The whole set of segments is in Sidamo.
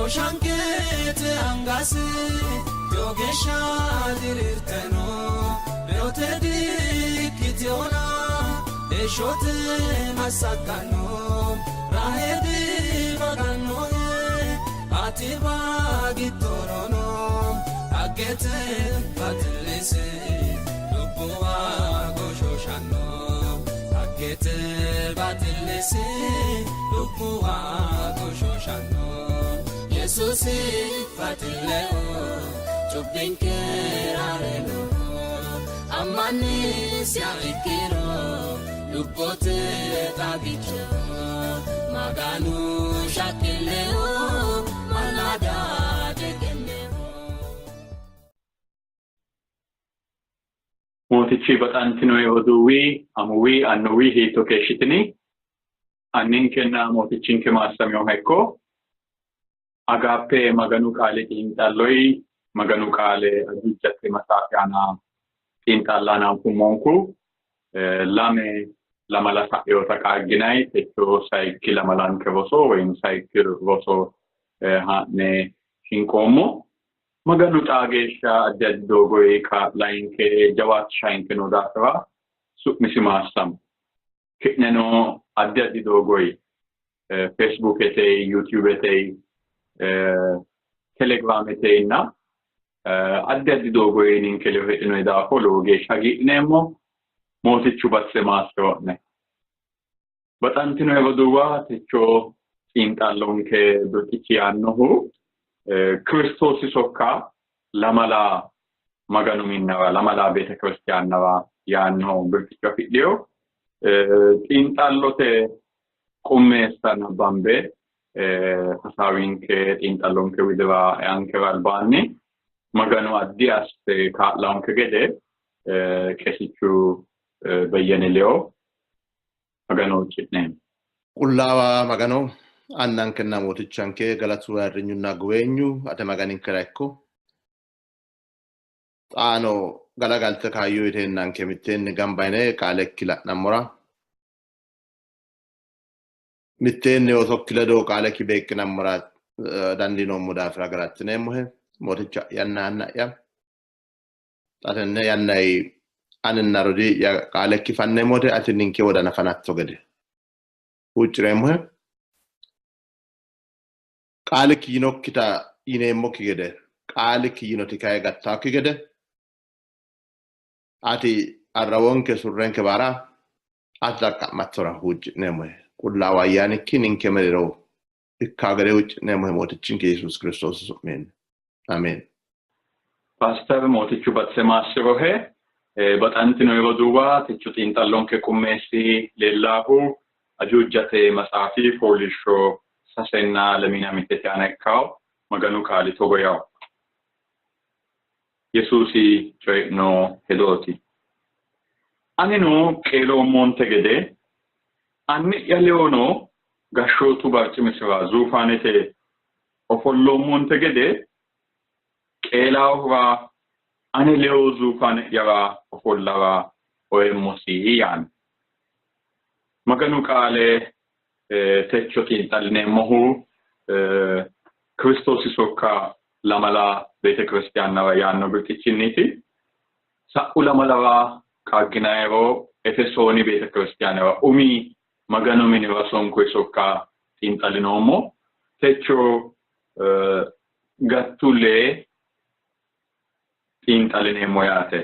Shooshanqete angasi lowo geeshsha diriirte no, reyote diikkitinona heeshshote massagganno. Rahe dibagannohe, atiwa giddorono dhaggete baxillisi lubbuwa goshooshanno. Dhaggete baxillisi lubbuwa goshooshanno. Yesuusi baxilleho cubbinke rarenoho ammannisiha ikkiro lubbote xagichoho Maganu shaqqilleho mallaada deqenneho. Mootichi baxantinoe roduuwi, amuwi, annuwi hiitto keeshshitini? Anninkenna Mootichinke maassaminoha ikko. Agaappe Maganu qaale xiinxalloyi Maganu qaale ajuujate maxaafi aana xiinxalla hananfummonku lame lamala sa'inota qaagginay techo sayikki lamalanke roso woyim sayikki roso haa'ne shinqoommo. Maganu xaa geeshsha addi addi doogoyi kaa'layinke jawaachishainke noo daafira su'misi maassamo. Ki'neno addi addi doogoyi Feesbuukete, Yuutiyuubete, Telegiraametenna addi addi doogoyi ninke ledo heedhinoyi daafo lowo geeshsha hagiidhineemmo. Mootichu batise maassi'ro'ne. Baxantinoyi roduuwa techo xiinxallonke birxichi yaannohu Kiristoosi sokka lamala Maganu minnara lamala beetekiristiyaannara yaanno birxicho afidhino. Xiinxallote qummeessa nabbambe hasaawinke xiinxallonke widira eankera albaanni Maganu addi asse kaa'lannonke gede qeesichu Beyyene Leyo Magano huucci'neemmo. Qullaawa Magano, Annankenna Mootichanke, galatu, ayirrinyunna guweenyu ate Maganinkera ikko. Xaano galagalte kaayyo uyiteennanke mitteenni gamba yine qaalekki la'nammora, mitteenni oosokki ledo qaalekki beeqqinammora dandiinoommo daafira galattineemmohe. Mooticha'yanna Anna'ya, xa tenne yannanni aninna rodii'ya qaalekki fanneemmo wote ati ninke wodana fanatto gede huucci'reemmohe. Qaalikki yinokkita yineemmokki gede, qaalikki yinoti kayi gattaakki gede, ati arrawonke surrenke baara ati xaqqa'mattora huucci'neemmohe. Qullaawu Ayyaanikki ninke mereero ikkaa gede huucci'neemmohe Mootichinke Yesuusi Kiristoosi su'minni. Ameen. Paaster Mootichu batise maassi'rohe. Baxantino roduuwa techo xiinxallonke qummeessi leellaahu Ajuujate maxaafi fooliishsho sasenna lemiina mittete aana ikkawo Maganu qaali togo yawo. Yesuusi coyi'no hedooti. Anino qeeloommonte gede Anni'ya ledono gashshootu barcimisira zuufaanete ofolloommonte gede qeelaahura ane ledo zuufaane'yara ofollara oyeemmosi yaanno. Maganu qaale techo xiinxallineemmohu Kiristoosi sokka lamala beetekiristiyaannara yaanno birxichinniiti. Sa'u lamalara qaagginayiro Efesooni beetekiristiyaanera umi Maganu minira sonkoyi sokka xiinxallinoommo. Techo gattu lee xiinxallineemmo yaate.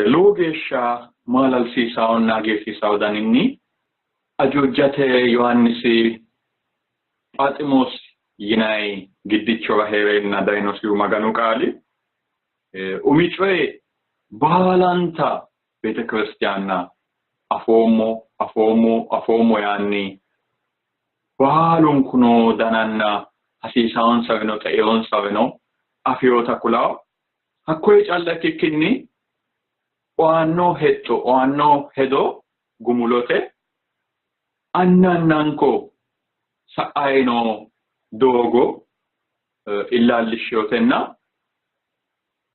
Lowo geeshsha maalalsiisaahonna hagiirsiisaho daninni ajuujate Yohaannisi Phaximoos yinanni giddichora hee'reenna dayinosihu Maganu qaali umi coye baalanta beetekiristiyaanna afoommo afoommo afoommo yaanni baalunku noo dananna hasiisaonsarino xe'eonsarino afinota kulawo. Hakkoye calla ikkikkinni oanno hexxo oanno hedo gumulote anna annanko sa'ayi noo doogo illaallishshiyotenna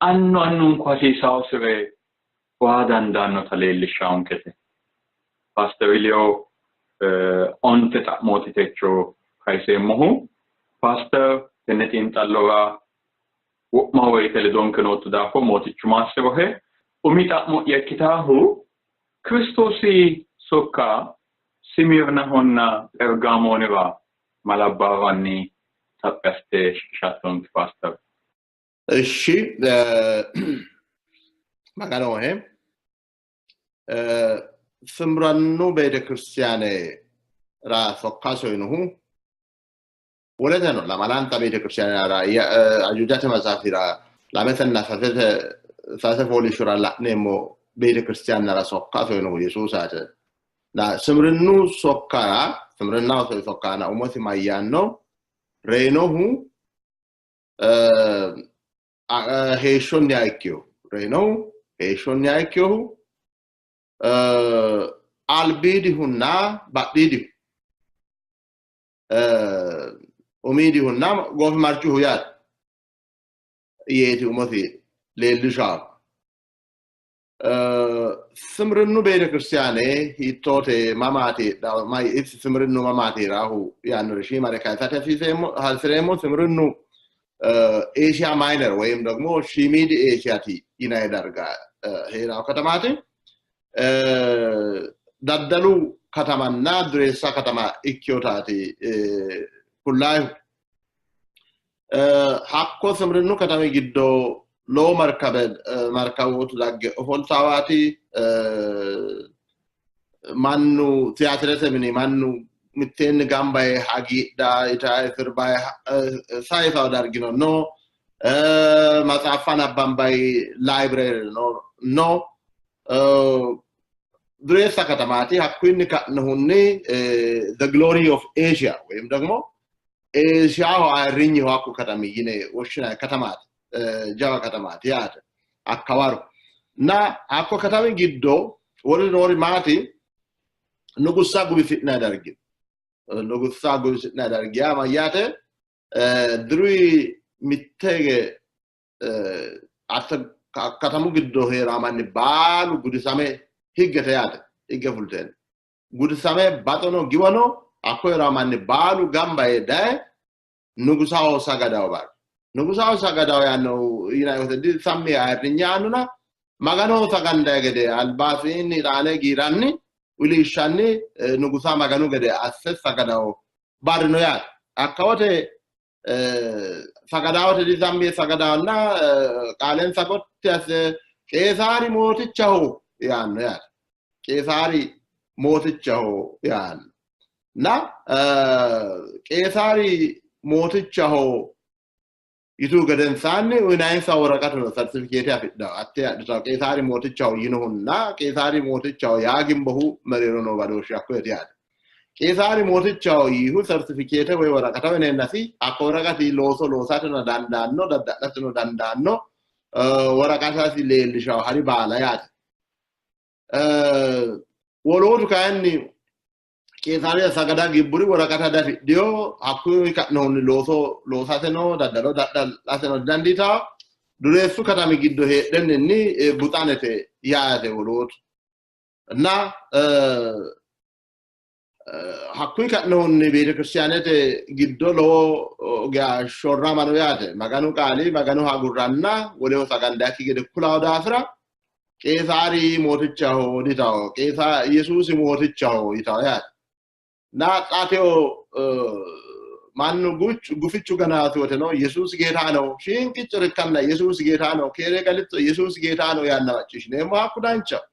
annu annunku hasiisaosire oa dandaannota leellishshaonkete. Paaster Iliyo onte xa'mooti techo kayiseemmohu. Paaster tenne xiinxallora wo'ma woyte ledonke nootto daafo Mootichu maassi'rohe. Umi xa'mo'ya ikkitaahu Kiristoosi sokka Simirnahonna Phergaamoonira ma labbaaranni xaphi assite shiqishattonke Paaster? Ishshi Maganohe Simrannu beetekiristiyaanera sokka soyinohu woleteno lamalanta beetekiristiyaanera Ajuujate maxaafira lametenna sasete sase fooliishshora la'neemmo beetekiristiyaanera sokka soyinohu Yesuusaati. Simrinnu sokkara Simrinnaho soyi sokkana umosi mayyaanno reyinohu heeshshonniha ikkinohu reyinohu heeshshonniha ikkinohu albiidihunna badhiidihu umiidihunna goofimarchuhu yaate yeeti umosi leellishahu. Simirinu beetekiristiyaane hiittoote mamaati Simirinu mamaati heeraahu yaannore shiimare kayisate hasireemmo. Simirinu Asia Minor ወይም ደግሞ ሺሚድ ኤሽያቲ yinanni darga hee'rawo katamaati. Daddalu katamanna dureessa katama ikkinotaati kullaayihu. Hakko Simirinu katami giddo lowo markabe markawootu dagge ofoltaawaati. Mannu tiyaatirete mini mannu mitteenni gamba yee hagiidha itayi sirbayi sayisawo dargino no. Maxaaffa nabbambayi library no. Dureessa katamaati. Hakkuyinni ka'nohunni the glory of Asia ወይም ደግሞ Eeshiyaho ayirrinyeho hakku katami yine woshshinanni katamaati. Jawa katamaati yaate hakkawaro. Na hakko katami giddo wolu noori maati nugussa guwisi'nanni dargi. Nugussa guwisi'nanni dargi yaa mayyaate diruyi mittege katamu giddo hee'raa manni baalu gudisame higgete yaate higge fulteenna gudisame baxono giwano hakko hee'raa manni baalu gamba yee daye nugusaho sagadawo barra nugusaho sagadawo yaanno yinanni woyte sammi ayirrinye aannona Maganoho sagandayi gede albasiinni hixaane giiranni wiliishshanni nugusa Maganu gede asse sagadawo barri no yaate. Hakkawote sagadawote disammi yee sagadawonna qaalensa gotti asse Qeesaari mootichaho yaanno yaate. Qeesaari mootichaho yaanno. Na Qeesaari mootichaho yitu gedensaanni uyinayinsa woraqatu no sartifikeete afidhawo hatte adhitawo Qeesaari mootichaho yinohunna Qeesaari mootichaho yaa gimbohu mereero noo badooshshi hakkoyeti yaate. Qeesaari mootichaho yiihu sartifikeete woy woraqata uyineennasi hakko woraqati looso loosateno dandaanno dadda'lateno dandaanno woraqatasi leellishawo hari baala yaate. Wolootu kayinni Qeesaariya sagada gibburi woraqata dafidhiyo hakkuyi ka'nohunni looso loosateno daddalo dadda'lateno didandiitawo. Dureessu katami giddo heedhenninni buxanete yaate wolootu. Na hakkuyi ka'nohunni beetekiristiyaanete giddo lowo geya shorrama no yaate. Maganu qaali Maganoho agurranna woleho sagandayikki gede kulawo daafira Qeesaari mootichaho ditawo, Yesuusi mootichaho yitawo yaate. Na xaateo mannu gufichu ganaasi woteno Yesuusi ጌታ ነው፣ shiinqicco rikkanna Yesuusi ጌታ ነው፣ keere galitto Yesuusi ጌታ ነው yaanna macciishshineemmo. Hakku danchaho.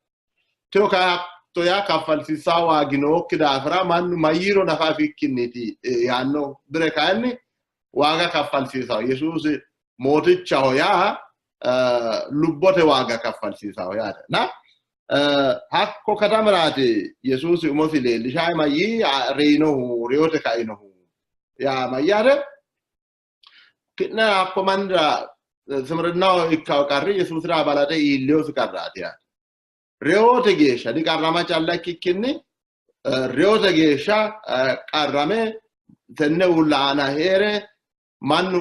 Teo kayi hatto yaa kaffalsiissaa waagi nookki daafira mannu mayyiiro nafa afikkinniiti yaanno. Bire kayinni waaga kaffalsiisawo. Yesuusi mootichaho yaa lubbote waaga kaffalsiisawo yaate. Na hakko katamiraati Yesuusi umosi leellishayi mayyii reyinohu reyote kainohu yaa mayyaate ki'ne hakko mannira Simirnaho ikkawo qarri Yesuusira balaxe iillinosi qarraati yaate. Reyote geeshsha diqarrama calla ikkikkinni reyote geeshsha qarrame tenne uulla aana hee're mannu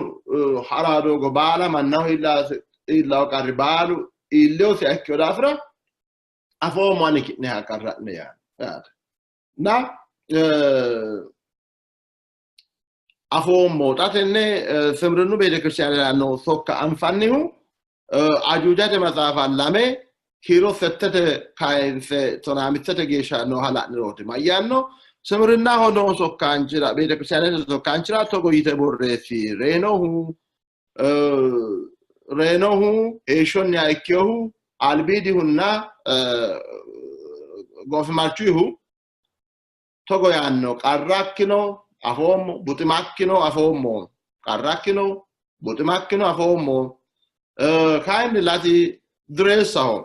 ha'raa doogo baala mannaho iillawo qarri baalu iillinosiha ikkino daafira afoommo ani ki'neha qarra'ne yaate. Na Afoommo. Xa tenne Simirnu beetekiristaanera noo sokka anfannihu Ajuujate maxaafa 2 kiiro 8 kayinse 15 geeshsha nooha la'nirooti. Mayyaanno? Simirnaho noo sokkaanchira beetekiristaanete sokkaanchira togo yite borreessi. Reyinohu heeshshonniha ikkinohu albiidihunna goofimarchuyihu togo yaanno: qarrakkino afoommo, buximakkino afoommo, qarrakkino buximakkino afoommo, kayinni lati dureessaho.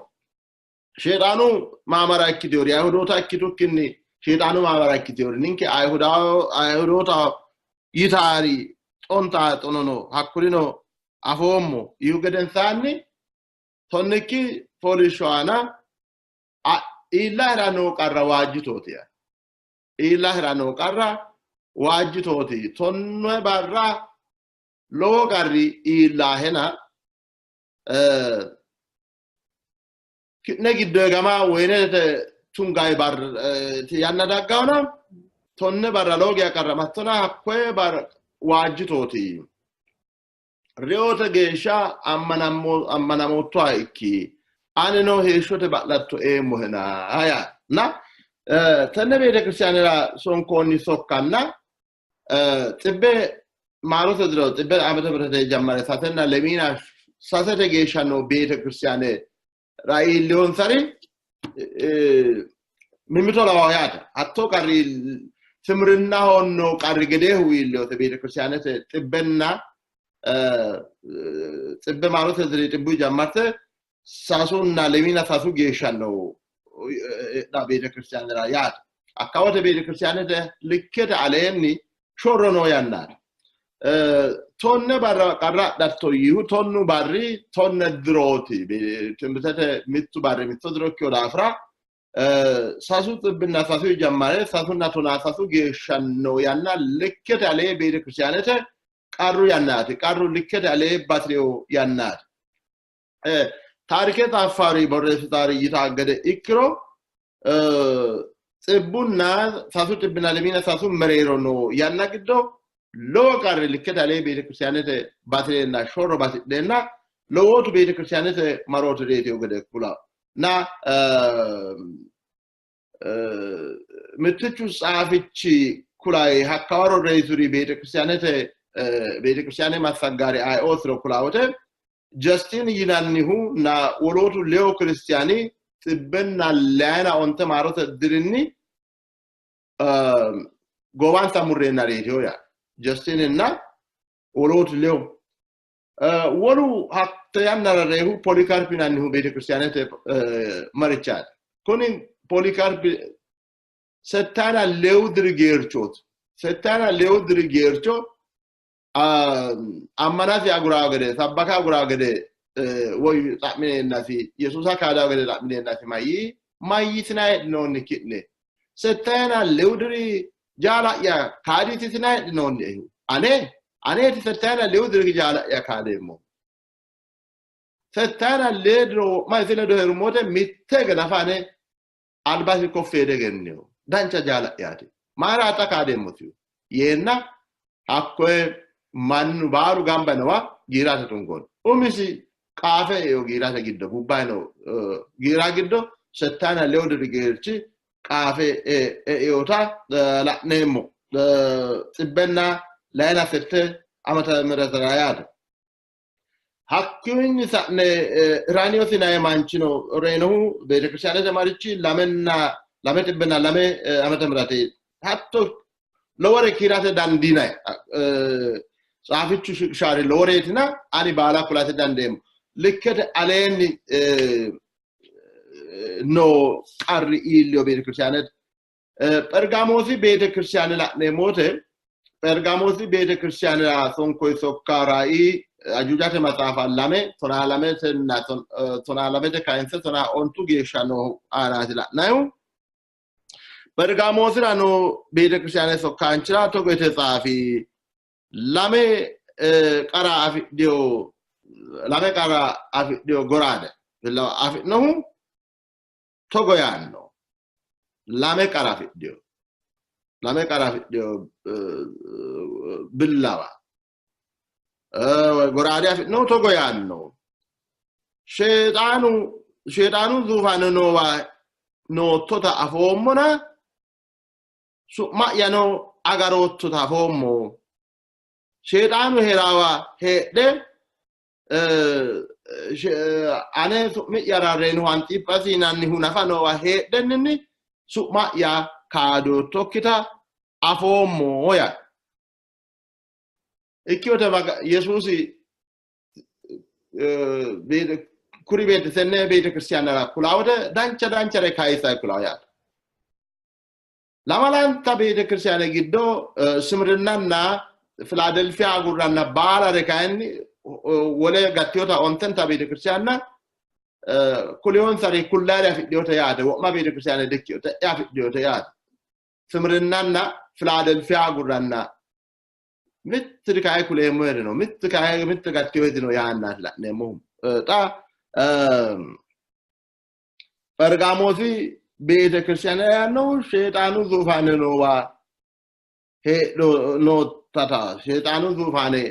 Sheexaanu maamara ikkiteori Ayihudoota ikkitukkinni Sheexaanu maamara ikkiteori ninke Ayihudoota yitaari xonta xonono hakkurino afoommo yiihu gedensaanni tonnikki fooliishsho aana iillahera noo qarra waajjitooti yaa. Iillahera noo qarra waajjitooti. 10 barra lowo qarri iillahena ki'ne giddo gama woyinete tungayi bar yanna daggawona 10 barra lowo geya qarramattona hakkoye bar waajjitooti. Reyote geeshsha ammanamoottoha ikki, anino heeshshote ba'latto eemmohena yaa. Na tenne beetekiristaanera sonkoonni sokkanna xibbe maarote diro xibbe ዓመተ ምህረት ጀመረ ሳተና ለሚና ሳሰተ geeshsha noo beetekiristaane iillihonsari mimmito lawaho yaate. Hattoo qarri Simirnaho noo qarri gedeehu iillihote beetekiristaanete xibbenna xibbe maarote diri xibbu jammarte sasunna lemina sasu geeshsha noo beetekiristaanera yaate. Hakkawote beetekiristaanete likkete aleenni shorro noo yannaati. 10 barra qarra adhatto yiihu 10 barri 10 dirooti. Timbitete mittu barri mitto diro ikkino daafira sasu xibbinna sasu jammare sasunna tonaa sasu geeshsha noo yanna likkete alee beetekiristaanete qarru yannaati. Qarru likkete alee bati'rino yannaati. Taarike xaaffaari borreessitaari yitaa gede ikkiro xibbunna sasu xibbinna lemina sasu mereero noo yanna giddo lowo qarri likkete alee beetekiristaanete bati'reenna shorro batidheenna lowootu beetekiristaanete marooti reetiyo gede kula na mittichu tsaafichi kulayi hakkawaro reyituri beetekiristaanete beetekiristaane massaggaari ayeootiro kulawote Justin yinannihu na wolootu leyo kiristiyaani xibbenna layina onte maarote dirinni gobansa murreenna reetiyo yaa. Justin na wolootu leyo wolu hatte yannara reehu Polikarp yinannihu beetekiristaanete marichaati. Kuni Polikarp settaana lewu diri geerchooti. Settaana lewu diri geercho ammanasi aguraa gede sabbaka aguraa gede woy xa'mineennasi Yesuusa kaadaa gede xa'mineennasi mayyitina heedhinoonni ki'ne settaana lewu diri jaala'ya kaadiitisina heedhinoonniehu aneeti settaana lewu diri jaala'ya kaadeemmo. Settaana lee diro wo'ma isi ledo heerummoote mitte nafa ane albasi koffi yee egenneho dancha jaala'yaati mayira xa kaadeemmosihu yeenna hakkoye mannu baalu gamba yinowa giirate tungoonni. Umisi qaafe eo giirate giddo bubbayi no giira giddo settaana lewu diri geerchi qaafe eota la'neemmo. Xibbenna layina sette ዓመተ ምህረት yaate. Hakkiinni sa'ne Iraaniyoos yinanni manchino reyinohu beetekiristaanete marichi lame xibbenna lame ዓመተ ምህረት hatto lowore kiirate dandiinanni. Tsaafichu shiqishaari loworeetina ani baala kulate dandeemmo. Likkete aleenni noo qarri iilliyo beetekiristaanete. Phergamoosi beetekiristaane la'neemmo wote Phergamoosi beetekiristaanera sonkoyi sokka ra'i Ajuujate maxaafa 2 12 12 kayinse 12 geeshsha noo aanaati la'nayihu. Phergamoosira noo beetekiristaane sokkaanchira togo yite tsaafi: lame qara afidhiyo lame qara afidhiyo goraade afi'nohu togo yaanno. Lame qara afidhiyo Lame qara afidhino billawa goraade afidhinohu togo yaanno: Sheexaanu zuufaane noowa noottota afoommona, su'ma'yano agaroottota afoommo. Sheexaanu hee'raawa heedhe ane su'mi'yara reyinohu Anxiphasi yinannihu nafa noowa heedhenninni su'ma'ya kaadoottokkitta afoommo yaa. Ikkiyote Yesuusi kuri beete tenne beetekiristiyaanera kulawote dancha danchare kayisa kulawo yaate. Lamalanta beetekiristiyaane giddo Simirinnanna Filaadelfiya agurranna baalare kayinni wole gattiyota ontenta beetekiristiyaanna kuliyonsari kullaare afidhiyote yaate. Wo'ma beetekiristiyaane dikkiyote afidhiyote yaate. Simirinnanna Filaadelfiya agurranna mittiri kayi kuleemmo no, mitti kayi mitti gattiyo dino yaannaati la'neemmohu. Xa Phergamoosi beetekiristiyaane yaannohu Sheexaanu zuufaane noowa heedho noottata, Sheexaanu zuufaane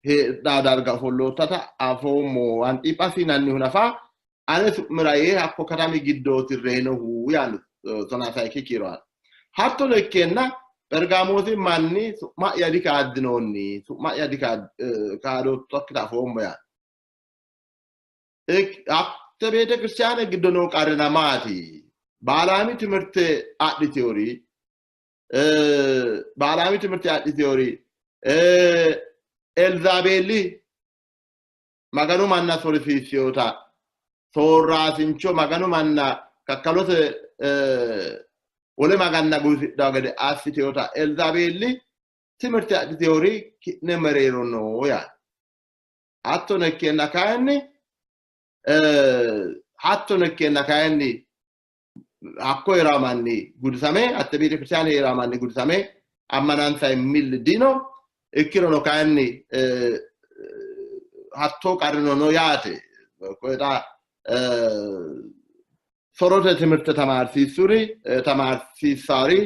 heedhaa darga ofolloottata afoommo. Anxiphasi yinannihu nafa ane su'mira yee hakko katami giddooti reyinohu yaanno tonaa sayikki kiiro aana. Hattono ikkeenna Phergamoosi manni su'ma'ya dikaaddinoonni, su'ma'ya dikaadoottokkitta afoommo yaanno. Hatte beetekiristiyaane giddo noo qarrina maati? Baalaami timirte adhitiyori, Baalaami timirte adhitiyori, Elzaabeeli Maganu manna sorisiissiyota, soorraasincho Maganu manna kakkalote wole maganna guwisidhanno gede assitiyota Elzaabeeli timirte adhitiyori ki'ne mereero noo yaate. Hattono ikkeenna kayinni hattono ikkeenna kayinni hakko hee'raa manni gudisame, hatte beetekiristiyaane hee'raa manni gudisame ammanansa milli dino. Ikkirono kayinni hattoo qarrino no yaate. Koye xa sorote timirte tamaarsiissuri tamaarsiissaari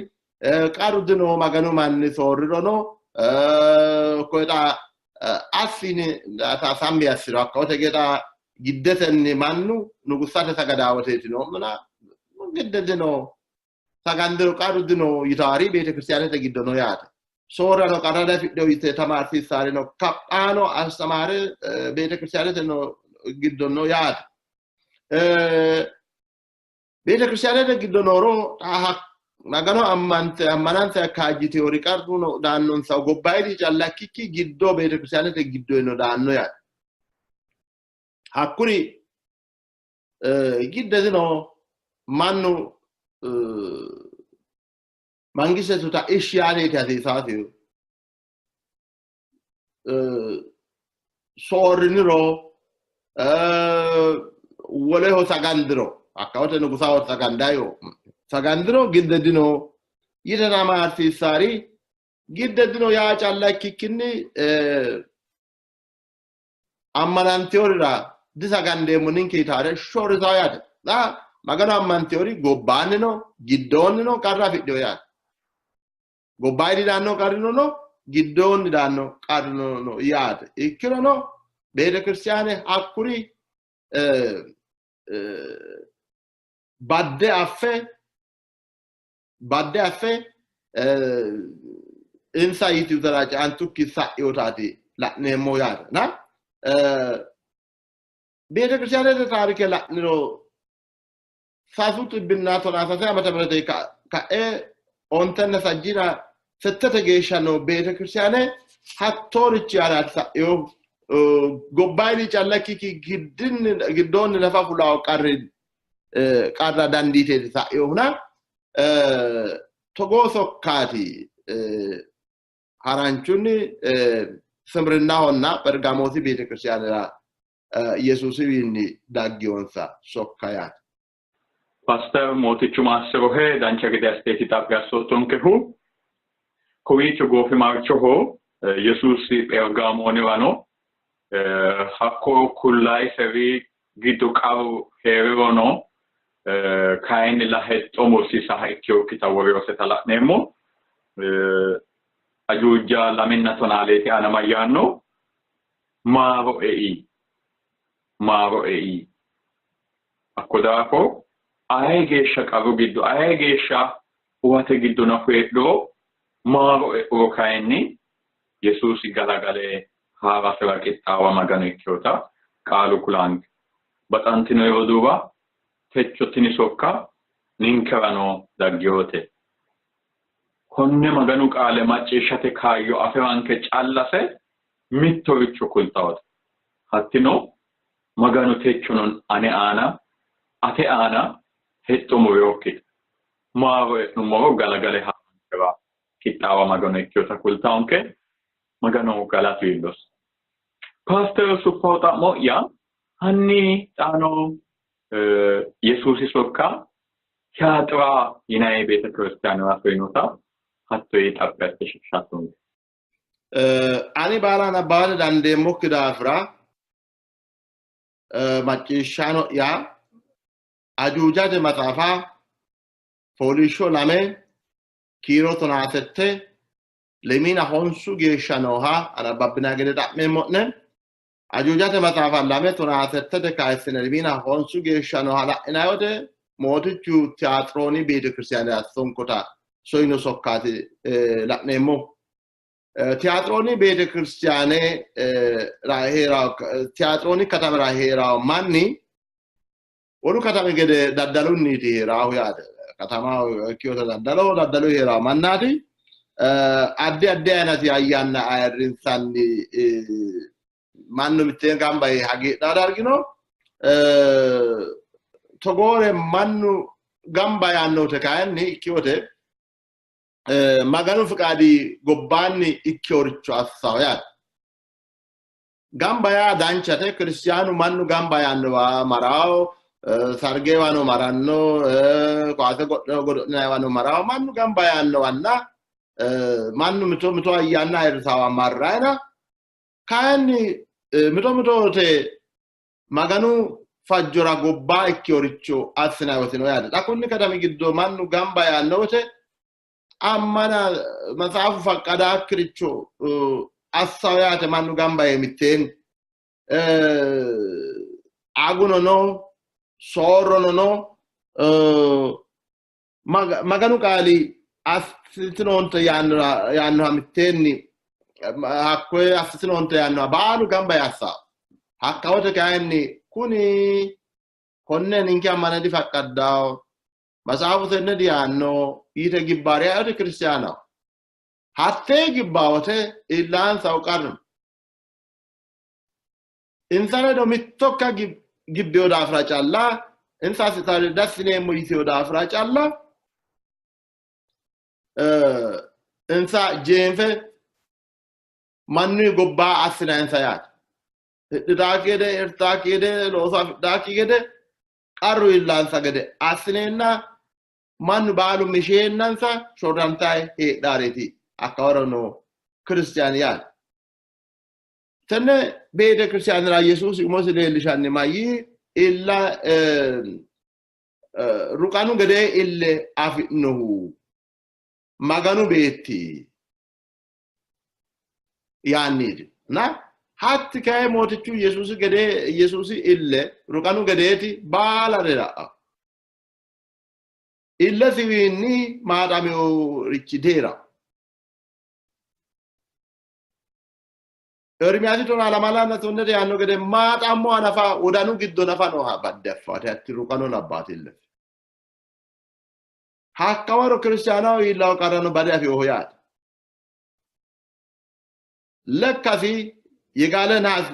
qarru dino, Maganu manni soorrirono koye xa assini sammi assiro hakkawote gexa giddesenni mannu nugussate sagadaawoteeti noommona gidde dino, sagandiro qarru dino yitaari beetekiristiyaanete giddo no yaate. Soorrano qarra dafidhino yite tamaarsiissaari no, kaphaano astamaare beetekiristiyaanete no giddo no yaate. Beetekiristiyaanete giddo nooro Magano ammante ammanansa kaajjiteyori qarru no daannonsa gobbayidi calla ikkikki giddo beetekiristiyaanete giddono daanno yaate. Hakkuri giddesino mannu mangistetuta ishshi yaaneeti hasiisaasihu. Soorriniro woleho sagandiro hakkawote nugusaho sagandayo sagandiro gidde dino yite tamaarsiissaari gidde dino yaa calla ikkikkinni ammanantiyorira disagandeemmo ninke yitaare shorritaa yaate. Xa Magano ammantiyori gobbaanni no giddoonni no qarra afidhino yaate. Gobbaayidi daanno qarrino no, giddoonni daanno qarrino no yaate. Ikkirono beetekiristiyaane hakkuri badde affe badde affe insa yitutara ceantukki sa'inotaati la'neemmo yaate. Na beetekiristiyaanete taarike la'niro sasu xibbinna tonaa sase ዓመተ ምህረት ka'e ontenna sajjina settete geeshsha noo beetekiristiyaane hattoorichi aanaati sa'ino. Gobbayidi calla ikkikki giddoonni nafa fulaawo qarri qarra dandiiteeti sa'inohuna togoo sokkaati haranchunni Simirinnahonna Phergamoosi beetekiristiyaanera Yesuusiwiinni daggiyonsa sokka yaate. Paaster Mootichu maassirohe, dancha gede assiteeti xaphi assoottonkehu. Kowiicho goofimarchoho Yesuusi Phergamoonirano hakko kullayiseri giddo qarru hee'rirono kayinnilla hexxo mursiisaha ikkinokkita woriyoseta la'neemmo. Ajuuja 12 aana mayyaanno? Maaro ei, maaro ei. Hakko daafo aye geeshsha qarru giddo, aye geeshsha uwate giddo nafu heedhuro maaro e'uro kayinni Yesuusi galagale haa'rasira qixxaawa Magano ikkinota qaalu kulanke. Baxantino roduuwa, techo tini sokka ninkerano dagginote. Konne Maganu qaale macciishshate kaayyo afi'ranke callase mittoricho kultawote. Hattino Maganu techono ane aana, ate aana hexxo murinokkita, maaro e'nummoro galagale haa'rankera qixxaawa Magano ikkinota kultawonke. Maganu galatu iillosi. Paaster Suffaw xa'mo'ya, hanni xaano Yesuusi sokka Tiyaaxira yinanni beetekiristaanera soyinota hatto yee xaphi asse shiqishattonke. Ani baala nabbawate dandeemmokki daafira macciishshaano'ya Ajuujate maxaafa fooliishsho 2 kiiro 18 25 geeshsha nooha anabbabbinanni gede xa'meemmo'ne. Ajuujate maxaafa 2:18 kayissine 25 geeshsha nooha la'inanni wote Mootichu Tiyaaxirooni beetekiristaanera sonkota soyino sokkaati la'neemmo. Tiyaaxirooni beetekiristaane Tiyaaxirooni katamira hee'rawo manni wolu katami gede daddalunniiti hee'raahu yaate. Katamaho ikkinota daddaloho daddalu hee'rawo mannaati. Addi addi ayinati ayyaanna ayirrinsanni mannu mitteen gamba yee hagiidhaa dargino. Togoore mannu gamba yaanno wote kayinni ikki wote Maganu fiqaadi gobbaanni ikkeworicho assawo yaate. Gamba yaa danchate, kiristiyaanu mannu gamba yaannowa marawo, sargewano maranno, kowaase godo'linanniwano marawo, mannu gamba yaannowanna mannu mito mito ayyaanna ayirrisawa marrayina, kayinni mito mito wote Maganu fajjora gobbaa ikkeworicho assinanni wote no yaate. Xa kunni katami giddo mannu gamba yaanno wote ammana matsaafu faqqadaakkiricho assawo yaate mannu gamba yee mitteenni. Aguno no, soorrono no, Maganu qaali assitinoonte yaannoha mitteenni hakkoye assitinoonte yaannoha baalu gamba yee assawo. Hakka wote kayinni kuni konne ninke ammana difaqqaddawo, matsaafu tenne diyaanno yite gibbaari ayote kiristiyaanaho. Hattee gibbaa wote iillaansahu qarru. Insa ledo mittokka gibbeyo daafira calla, insa assitare dassineemmo yiteyo daafira calla, insa jeenfe mannu gobbaa assinansa yaate. Hidhitaakki gede, hirtaakki gede, looso afidhaakki gede, qarru iillansa gede assineenna mannu baalu misheennansa shorrantayi heedhaareeti hakkawaro noo kiristiyaani yaate. Tenne beete kiristiyaanira Yesuusi umosi leellishanni mayyii illa ruqanu gedee ille afi'nohu Maganu beetti yaanniiti. Na hatti kayi Mootichu Yesuusi gedee Yesuusi ille ruqanu gedeeti baalare la''a. Illesiwiinni maaxaminorichi dihee'ranno. Ermiyaasi 12 tonnete yaanno gede maaxammoha nafa wodanu giddo nafa nooha badde affaate hatti ruqano labbaati ille. Hakkawaro kiristaanaho iillaho qarrano bade afinoho yaate. Lekkasi የጋለ ናስ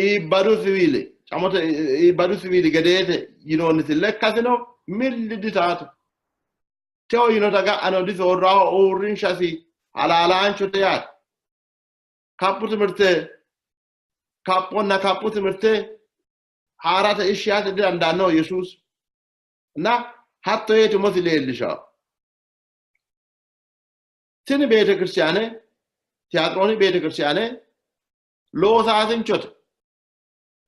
iibbadu siwiili camote iibbadu siwiili gedeete yinoonniti lekkasino milli ditaatu. Teo yinota ga'ano disoorraho uurrinshasi halaalaanchote yaate. Kaphu timirte kaphonna kaphu timirte haarate ishshi yaate didandaannoho Yesuusi. Na hatto yeeti umosi leellishawo. Tini beetekiristaane Tiyaaxirooni beetekiristaane loosaasinchote.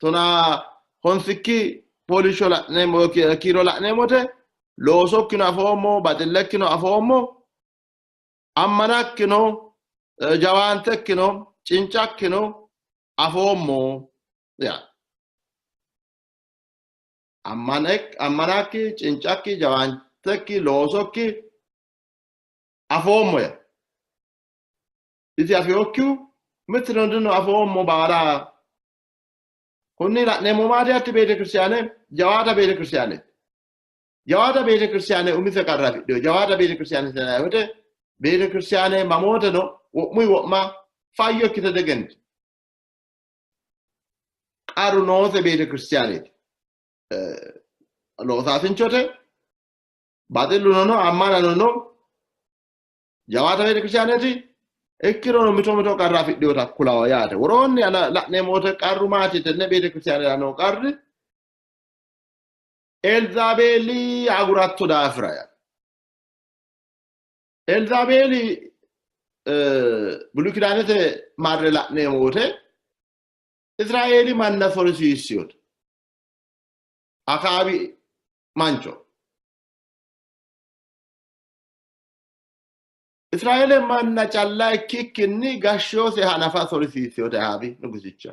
15 fooliishsho la'neemmo kiiro la'neemmote Loosokkino afoommo, baxillekkino afoommo, ammanakkino, jawaantekkino, cincakkino afoommo yaa. Ammanakki, cincakki, jawaantekki, loosokki afoommo yaa. Isi afiyokkihu mittino dino, afoommo baala. Kunni la'neemmo maati? Hatti beetekiristiyaane jawaata beetekiristiyaane. Jawaata beetekiristiyaane umise qarra afidhino. Jawaata beetekiristiyaane yinanni woyte beetekiristiyaane mamooteno wo'muyi wo'ma fayyo ikkite degenti. Qarru noose beetekiristiyaaneeti. Loosaasinchote, baxilluno no, ammanano no, jawaata beetekiristiyaaneeti. Ikkirono mito mito qarra afidhinota kulawo yaate. Woroonni la'neemmo woyte qarru maati? Tenne beetekiristiyaanera noo qarri Elzaabeeli aguratto daafira yaate. Elzaabeeli ብሉይ ኪዳንete marre la'neemmo woyte Israeeli manna sorisiissinote. Akaabi mancho. Israeele manna calla ikkikkinni gashshoose hanafa sorisiissinote Ahaabi nugusicha.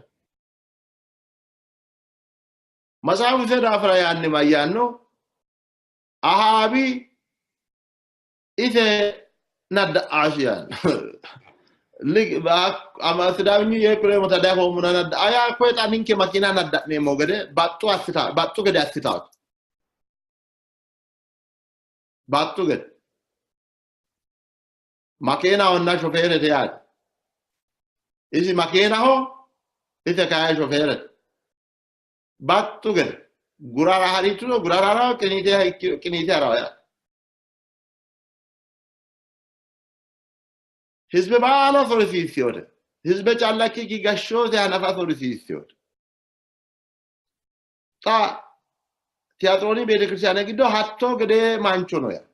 Matsaafu ise daafira yaanni mayyaanno? Ahaabi ise nadda'aashi yaanno. Sidaaminyu yee kuleemmo ta diafoommona nadda'a yaa koye xa ninke makiina nadda'neemmo gede baxxu assita baxxu gede assitaati. Baxxu gede. Makeenahonna shofeerete yaate. Isi makeenaho, ise kayi shofeerete. Baxxu gede gurara harituro gurara harawo, qiniite harawo yaate. Hizbe baala sorisiissinote. Hizbe calla ikkikki gashshoote hanafa sorisiissinote. Xa Tiyaxooni beetekiristiyaane giddo hattoo gedee mancho no yaa.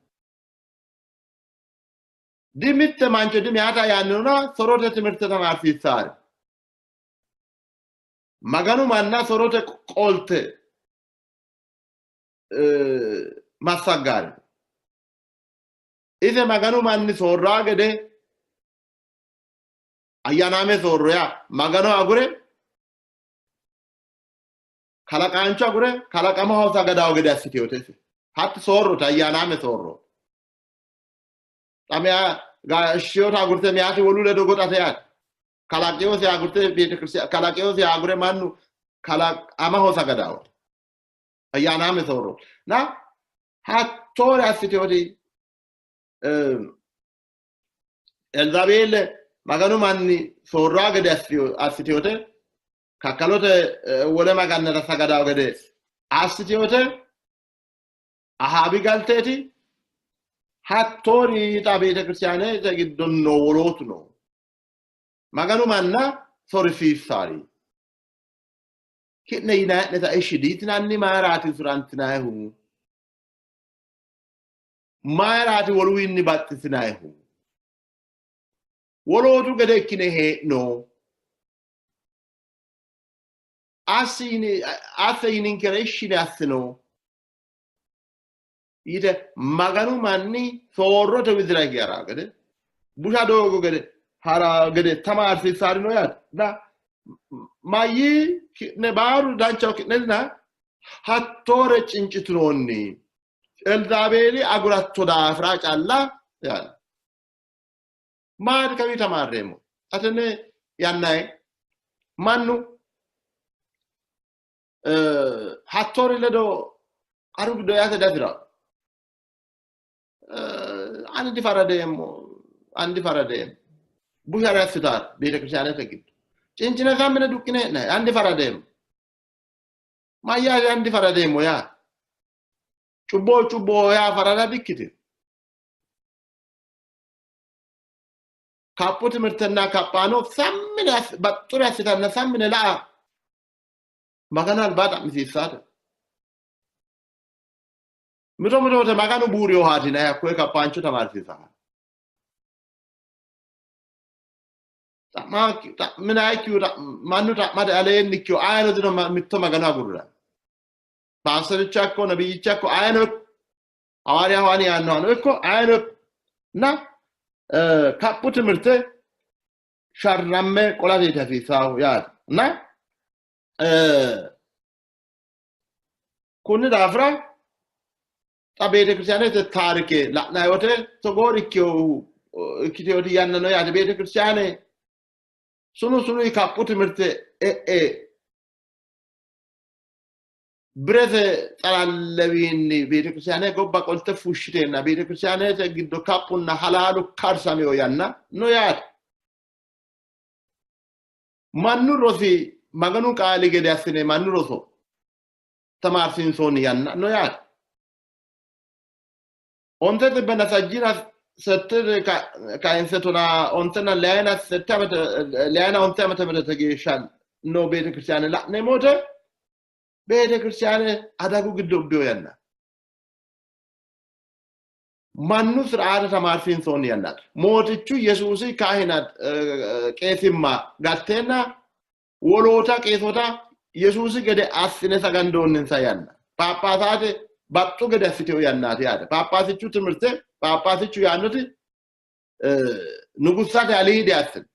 Di mitte mancho di meyaata yaannona sorote timirte tamaarsiissaare. Maganu manna sorote qolte massaggaare. Ise Maganu manni soorraa gede ayyaanaame soorro yaa Magano agure kalaqaancho agure kalaqamaho sagadawo gede assitinote ise. Hatti soorrote, ayyaanaame soorro. Xa meya gashshiyoota agurte meyaati wolu ledo goxate yaate. Kalaqiyose agurte beetekiristiyaane kalaqiyose agure mannu kalaqamaho sagadawo. Ayyaanaame soorro. Na hattoore assiteoti Elzaabeele Maganu manni soorraa gede assiteote kakkalote wole magannara sagadawo gede assiteote Ahaabi galteeti. Hattoori xa beetekiristiyaanete giddo noo wolootu no. Maganu manna sorisiissaari. Ki'ne yinanni'neta ishshi diyitinanni? Mayiraati usurantinayihu? Mayiraati woluwiinni baxxitinayihu? Wolootu gede ikkine hee'no. Asse yininkere ishshine assino. Yite Maganu manni soorrote widira hige hara gede, busha doogo gede hara gede tamaarsiissaari no yaate. Na mayyi ki'ne baaru danchaho ki'nenna hattoore cincitinoonni. Elzaabeeli aguratto daafira calla yaanno. Maati kawii tamaarreemmo? Atene yannayi mannu hattoori ledo qaru giddo yaate dafira ani difaradeemmo, ani difaradeemmo. Bushare assitaare beetekiristiyaanete giddo cincine sammine duqqine hee'nayi ani difaradeemmo. Mayyaate ani difaradeemmo yaa? Cubbo cubboho yaa farada dikkitino. Kaphu timirtenna kaphaano sammine baxxure assitanna sammine la'a Maganu albaa xa'misiissaate. Mito mito wote Maganu buuriyohaati yinanni hakkoye kaphaancho tamaarsiisaha. Xa'minayikkihu mannu xa'mate aleenni ikkihu ayino dino mitto Magano agurra. Paastericha ikko nabiyyicha ikko ayino. Hawaariyaho ani yaannohano ikko ayino na kaphu timirte sharramme qolateeti hasiissaahu yaate na kunni daafira xa beetekiristaanete taarike la'nanni wote togoori ikkiteyooti yanna no yaate. Beetekiristaane sunu sunuyi kaphu timirte e'e birete xalallewiinni beetekiristaane gobba qolte fushshiteenna beetekiristaanete giddo kaphunna halaalu karsamino yanna no yaate. Mannu rosi Maganu qaali gede assine mannu roso tamaarsiinsoonni yanna no yaate. Onte xibbenna sajjina sette kayinse tonaa ontenna leyina sette amete leyina onte amete milete geeshsha noo beetekiristaane la'neemmo wote beetekiristaane adagu giddo ubbino yanna mannu siraate tamaarsiinsoonni yannaati. Mootichu Yesuusi kaahina qeesimma gatteenna woloota qeesota Yesuusi gede assine sagandoonninsa yanna. Phaaphaasate baxxu gede assiteyo yannaati yaate. Phaaphaasichu timirte phaaphaasichu yaannoti nugussate aliidi assine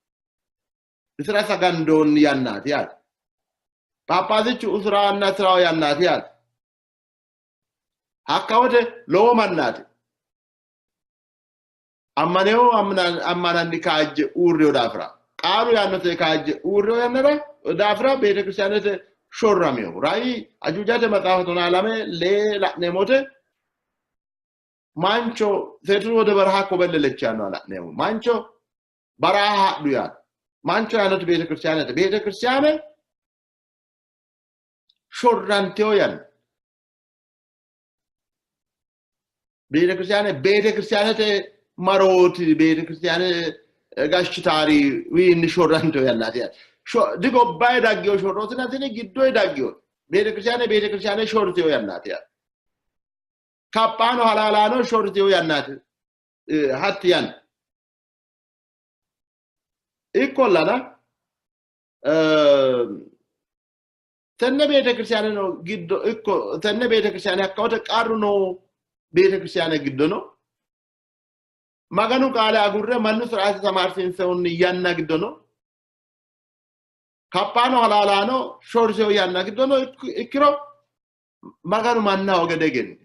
isira sagandoonni yannaati yaate. Phaaphaasichu usuraanna sirawo yannaati yaate. Hakka wote lowo mannaati. Ammaneyo ammananni kaajje uurriyo daafira qaalu yaannote kaajje uurriyo yannara daafira beetekiristaanete shorramiyo. Rayi ajuujate maxaafa tonaa lame lee la'neemmo wote mancho seetu wode በረሃ ኮበለለች ያነው la'neemmo. Mancho በረሃ hadhu yaano. Mancho yaannoti beetekiristaanete. Beetekiristaane shorranteyo yanna. Beetekiristaane beetekiristaanete marooti beetekiristaane gashshitaari wiinni shorranteyo yannaati yaate. Digobbayi daggeyo shorrootina tini giddoyi daggeyo. Beetekiristaane beetekiristaane shorteyo yannaati yaate. Kaphaano halaalaano shorteyo yannaati hatti yanna. Ikkollana tenne beetekiristaane no giddo ikko tenne beetekiristaane hakka wote qarru noo beetekiristaane giddo no. Maganu qaale agurre mannu siraate tamaarsiinsoonni yanna giddo no. Kaphaano halaalaano shorseyo yanna giddo no ikkiro Maganu mannaho gede egenni.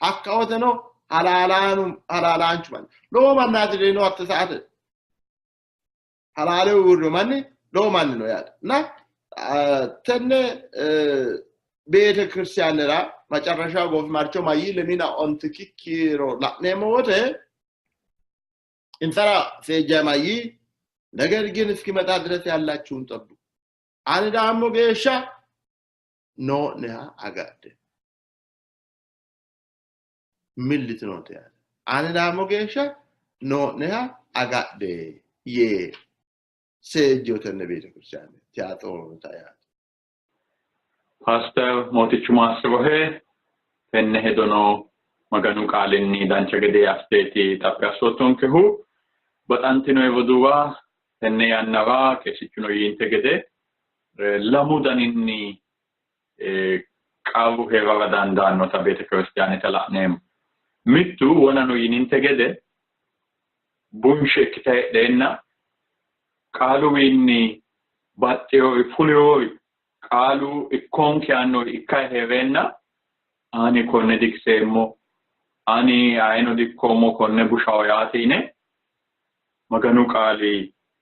Hakka woteno halaalaanu halaalaanchu manni lowo mannaati reyino hatte saate halaale uurrino manni lowo manni no yaate. Na tenne beetekiristaanera macarrasha goofimarcho mayyi lemina ontikki kiiro la'neemmo wote insara seejja mayyi ነገር ግን እስኪመጣ ድረስ ያላችሁን ጠብቁ ani daammo geeshsha noo'neha agadhe millitinoonte yaate. Ani daammo geeshsha noo'neha agadhe yee seejjiyo tenne beetekiristaane Tiyaxoorota yaate. Paaster Mootichu maassirohe tenne hedono Maganu qaalinni dancha gede assiteeti xaphi assoottonkehu. Baxantino roduuwa tenne yannara qeesichuno yiinte gede lamu daninni qarru hee'rara dandaannota beetekiristaanete la'neemmo. Mittu wonano yininte gede bunshe ikkite heedheenna qaaluwiinni baxxeyori fuleyori qaalu ikkoonke yaannori ikkayi hee'reenna ani konne dikiseemmo ani ayino dikkoommo konne bushaho yaate yine Maganu qaali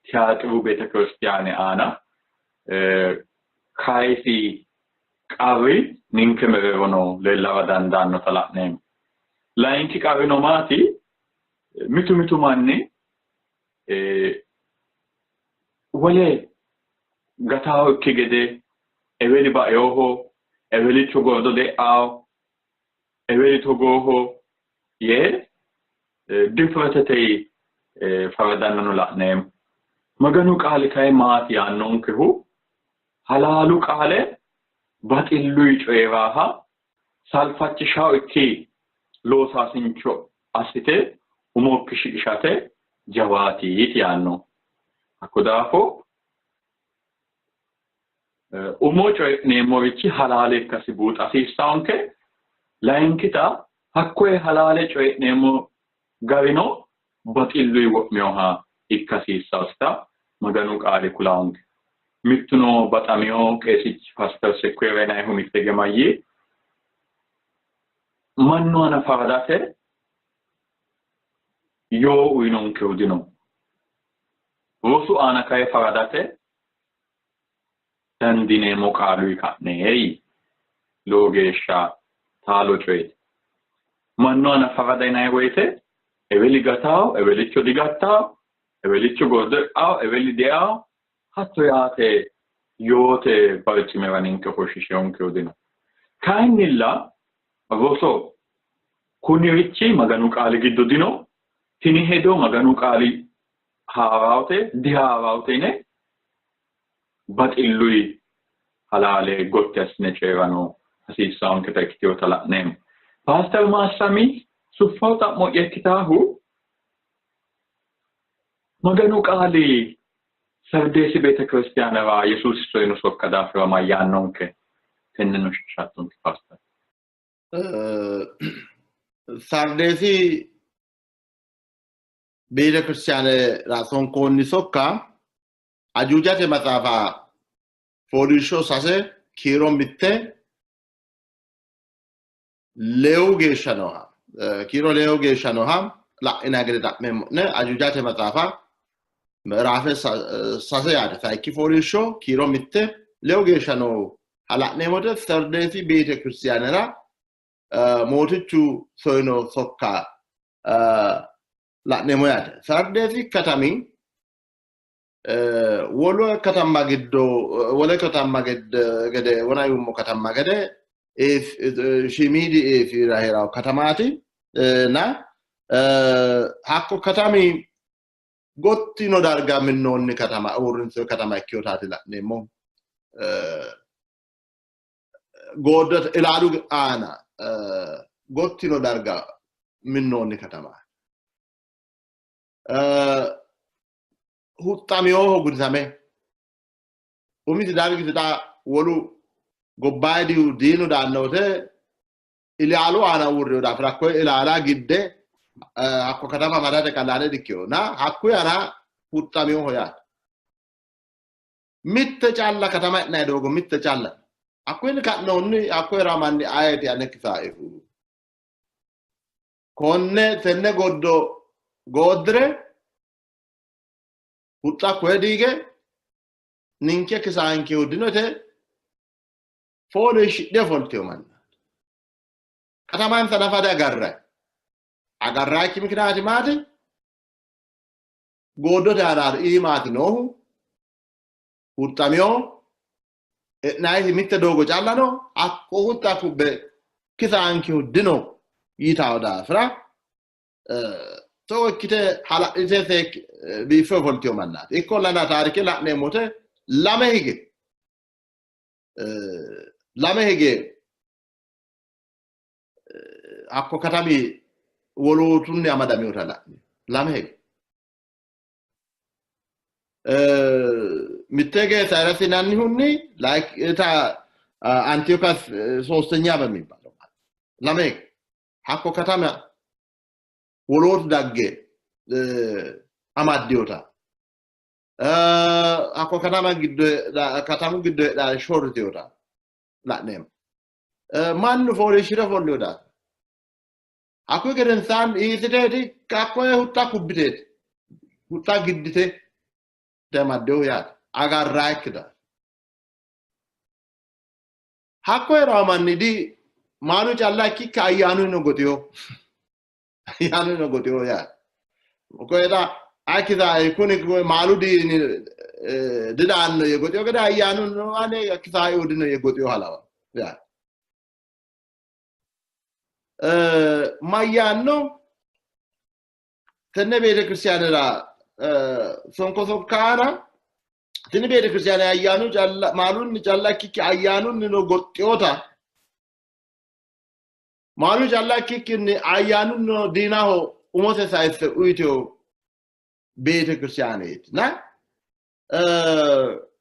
Tiyaaxiru beetekiristaane aana kayisi qarri ninke mereerono leellara dandaannota la'neemmo. Layinki qarrino maati? Mitu mitu manni wole gataaho ikki gede eweli baeoho, ewelicho gordo de'ao, eweli togooho yee difratete faradannano la'neemmo. Maganu qaali kayi maati yaannonkehu? Halaalu qaale baxilluyi coyi'raaha salfachishawo ikki loosaasincho assite umokki shiqishate jawaati yaanno. Hakko daafo umo coyi'neemmorichi halaale ikkasi buuxa hasiissaanke. Layinkita Hakkoye halaale coyi'neemmo garino baxilluyi wo'minoha ikka hasiissaosita Maganu qaali kulaonke. Mittuno baxamino qeesichi Paaster Sequeira yinannihu mitte gemayyi mannu aana faradate yoo uyinonkehu dino. Rosu aana kayi faradate dandiineemmo qaaluyi ka'ne yii. Lowo geeshsha taalo coyeeti. Mannu aana farada yinanni woyite eweli gataawo, ewelicho digattaawo, ewelicho gordo e'aawo, eweli dieaawo, hatto yaate yoote barcimira ninke ofoshshiishinonkehu dino. Kayinnilla roso kunirichi Maganu qaali giddo dino, tini hedo Maganu qaali haarawote dihaarawoote yine baxilluyi halaale gotti assine coyi'rano hasiissaanketa ikkitinota la'neemmo. Paaster Maassami suffawo xa'mo'ya ikkitaahu Maganu qaali Sardeesi beetekiristiyaanera Yesuusi soyino sokka daafira mayyaannonke? Tenneno shiqishattonke Paaster. Sardeesi beetekiristiyaanera sonkoonni sokka Ajuujate maxaafa fooliishsho 3 kiiro 1 lewu geeshsha nooha kiiro lewu geeshsha nooha la'inanni gede xa'meemmo'ne. Ajuujate maxaafa ምዕራፍ 6 yaate sayikki fooliishsho kiiro 1 lewu geeshsha nooha la'neemmo wote Sardeesi beetekiristiyaanera mootichu soyino sokka la'neemmo yaate. Sardeesi katami wole katamma giddo wole katamma gede wona yuummo katamma gede shiimiidi eefira hee'rawo katamaati na hakko katami gottino darga minnoonni katama uurrinsoonni katama ikkinotaati la'neemmo. Gooddote ilaalu aana gottino darga minnoonni katama. Huxxaminoho gudisame umisi dargisi xa wolu gobbaydihu diinu daanno wote ilaalu aana uurrino daafira hakkoye ilaala gidde hakko katama amadate qallaale dikkino na hakkuyi aana huxxaminoho yaate. Mitte calla katama e'nanni doogo mitte calla hakkuyinni ka'nohunni hakkoyira manni ayeeti ane kisaehu konne tenne goddo gooddire huxxa koye diige ninke kisaankehu dinote fooliishshidhe ofoltino manna katamansa nafa diagarrayi agarraayikki mikinaati maati gooddote aanaati iimaati noohu huxxamino e'nayiti mitte doogo calla no hakko huxxa kubbe kisaankehu dino yitawo daafira togo ikkite hala'lite biiffe ofoltino mannaati. Ikkollana taarike la'neemmo wote lame hige hakko katami wolootunni amadaminota la'neemmo. Lame hige mitte hige Sayiras yinannihunni Antiochus ሶስተኛ በሚባለው lame hige hakko katama wolootu dagge amaddinota hakko katama giddo katamu giddo heedhaare shorritinota la'neemmo. Mannu fooliishshire ofollino daafira hakkuyi gedensaanni iilliteeti hakkoye huxxa kubbiteeti huxxa giddite amaddinohu yaate agarraayikki daafira. Hakko hee'rawo manni di maalu calla ikkikki ayyaanuno goxiyo ayyaanuno goxiyo yaate. Koyeta akisae kuni maalu diini didaanno yee goxiyo gede ayyaanuno ane kisaehu dino yee goxiyo halawa yaate. Mayyaanno tenne beetekiristiyaanera sonko sokkaana tini beetekiristiyaane ayyaanu calla maalunni calla ikkikki ayyaanunnino goxxiyota maalu calla ikkikkinni ayyaanunnino diinaho umose sayisse uyiteyo beetekiristiyaaneeti na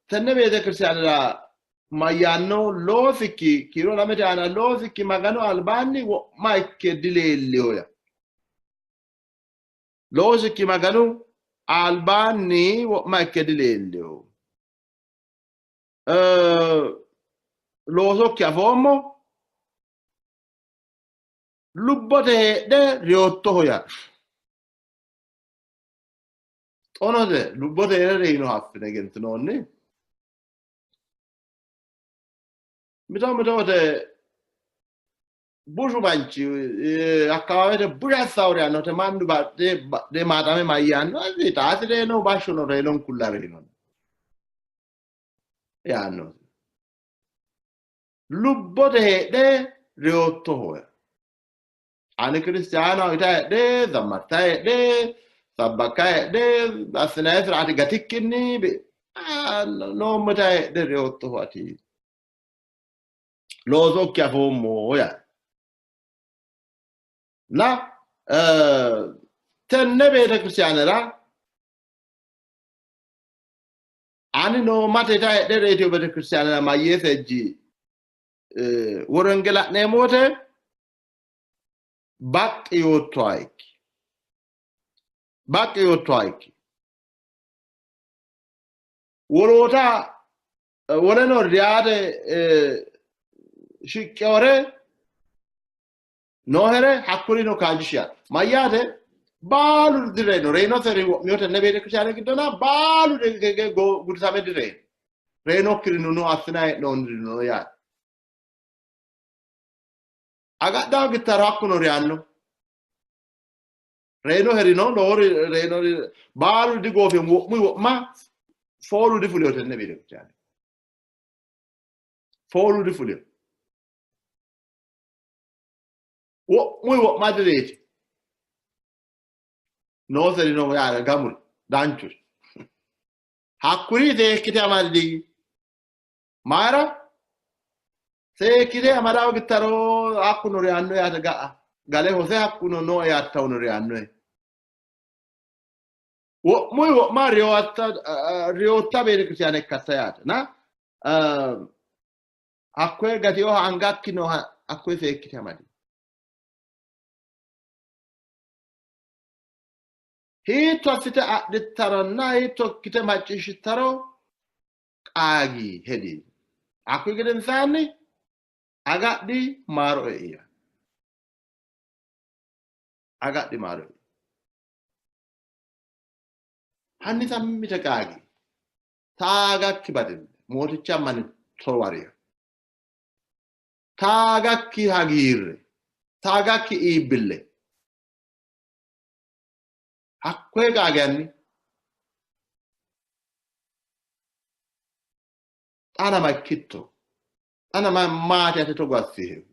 tenne beetekiristiyaanera Mayyaanno loosikki kiiro lamete aana loosikki Maganu albaanni wo'ma ikke dileelliho ya. Loosikki Maganu albaanni wo'ma ikke dileelliho. Loosokki afoommo, lubbote heedhe reyottoho ya. Xonote lubbote hee're reyinoha affine egentinoonni. Mito mito wote bushu manchi akkawaawete busha assawo reyannote mannu badhe maaxame mayyaanno asi xaasi reyino bashshono reyinonkulla reyino yaanno. Lubbote heedhe reyottoho. Ani kiristiyaanaho yita heedhe zammarta heedhe sabbakka heedhe assinanni siraati gatikkinni noommo yita heedhe reyottoho ati. Loosokki afoommo yaa. Na tenne beetekiristiyaanera ani noommate yita heedhe reyitino beetekiristiyaanera mayyee seejji woronge la'neemmo wote baqqi yoottoha ikki. Baqqi yoottoha ikki. Woloota woleno reyaate shiqqewore noohere hakkurino kaajjishiya. Mayyaate baalu direyino reyinoseri wo'miyo tenne beetekiristiyaane giddona baalu gudisame direyino. Reyinokkirino no assina hee'noonniri no yaate. Agadhaho gittaro hakkuno reyanno. Reyino herino lowori reyinori baalu digoofino wo'mu wo'ma foolu difulino tenne beetekiristiyaane. Foolu difulino. Wo'mu wo'ma direeti. Nooseri no yaare gamuri danchuri. Hakkuri seekkite amaddi. Mayira? Seekkite amada hogittaro hakkuno reyanno yaate ga'a. Gale hose hakkuno nooe yaattahuno reyannoe. Wo'muyi wo'ma reyootta beetekiristiyaane ikkatta yaate. Na hakkoye gatinoha angakki nooha hakkoye seekkite amadi. Hiitto assite adhittaronna hiitto ikkite macciishshittaro qaagi hedi. Hakkuyi gedensaanni agadhi maaro ei. Agadhi maaro ei. Hanni sammite qaagi. Taagakki badille mooticha ammani towariya. Taagakki hagiirre. Taagakki iibbille. Hakkoye qaagi hanni. Xana ma ikkitto? Xana maati ate togo assihehu?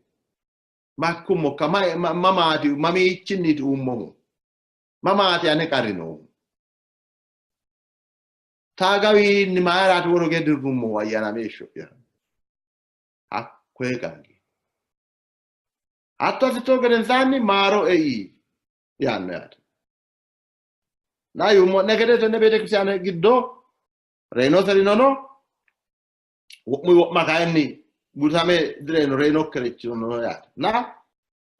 Makkummokka mamaati mamiichinniiti uummohu? Mamaati ane qarri noohu? Taagawiinni mayiraati woro gede dirrummohu ayyaanaame heeshsho'ya? Hakkoye qaagi. Hatto assitto gedensaanni maaro ei yaanno yaate. Na yuummo'ne gede tenne beetekiristiyaane giddo reyinoserino no, wo'mu wo'ma kayinni gutame direyino reyinokkirichino no yaate. Na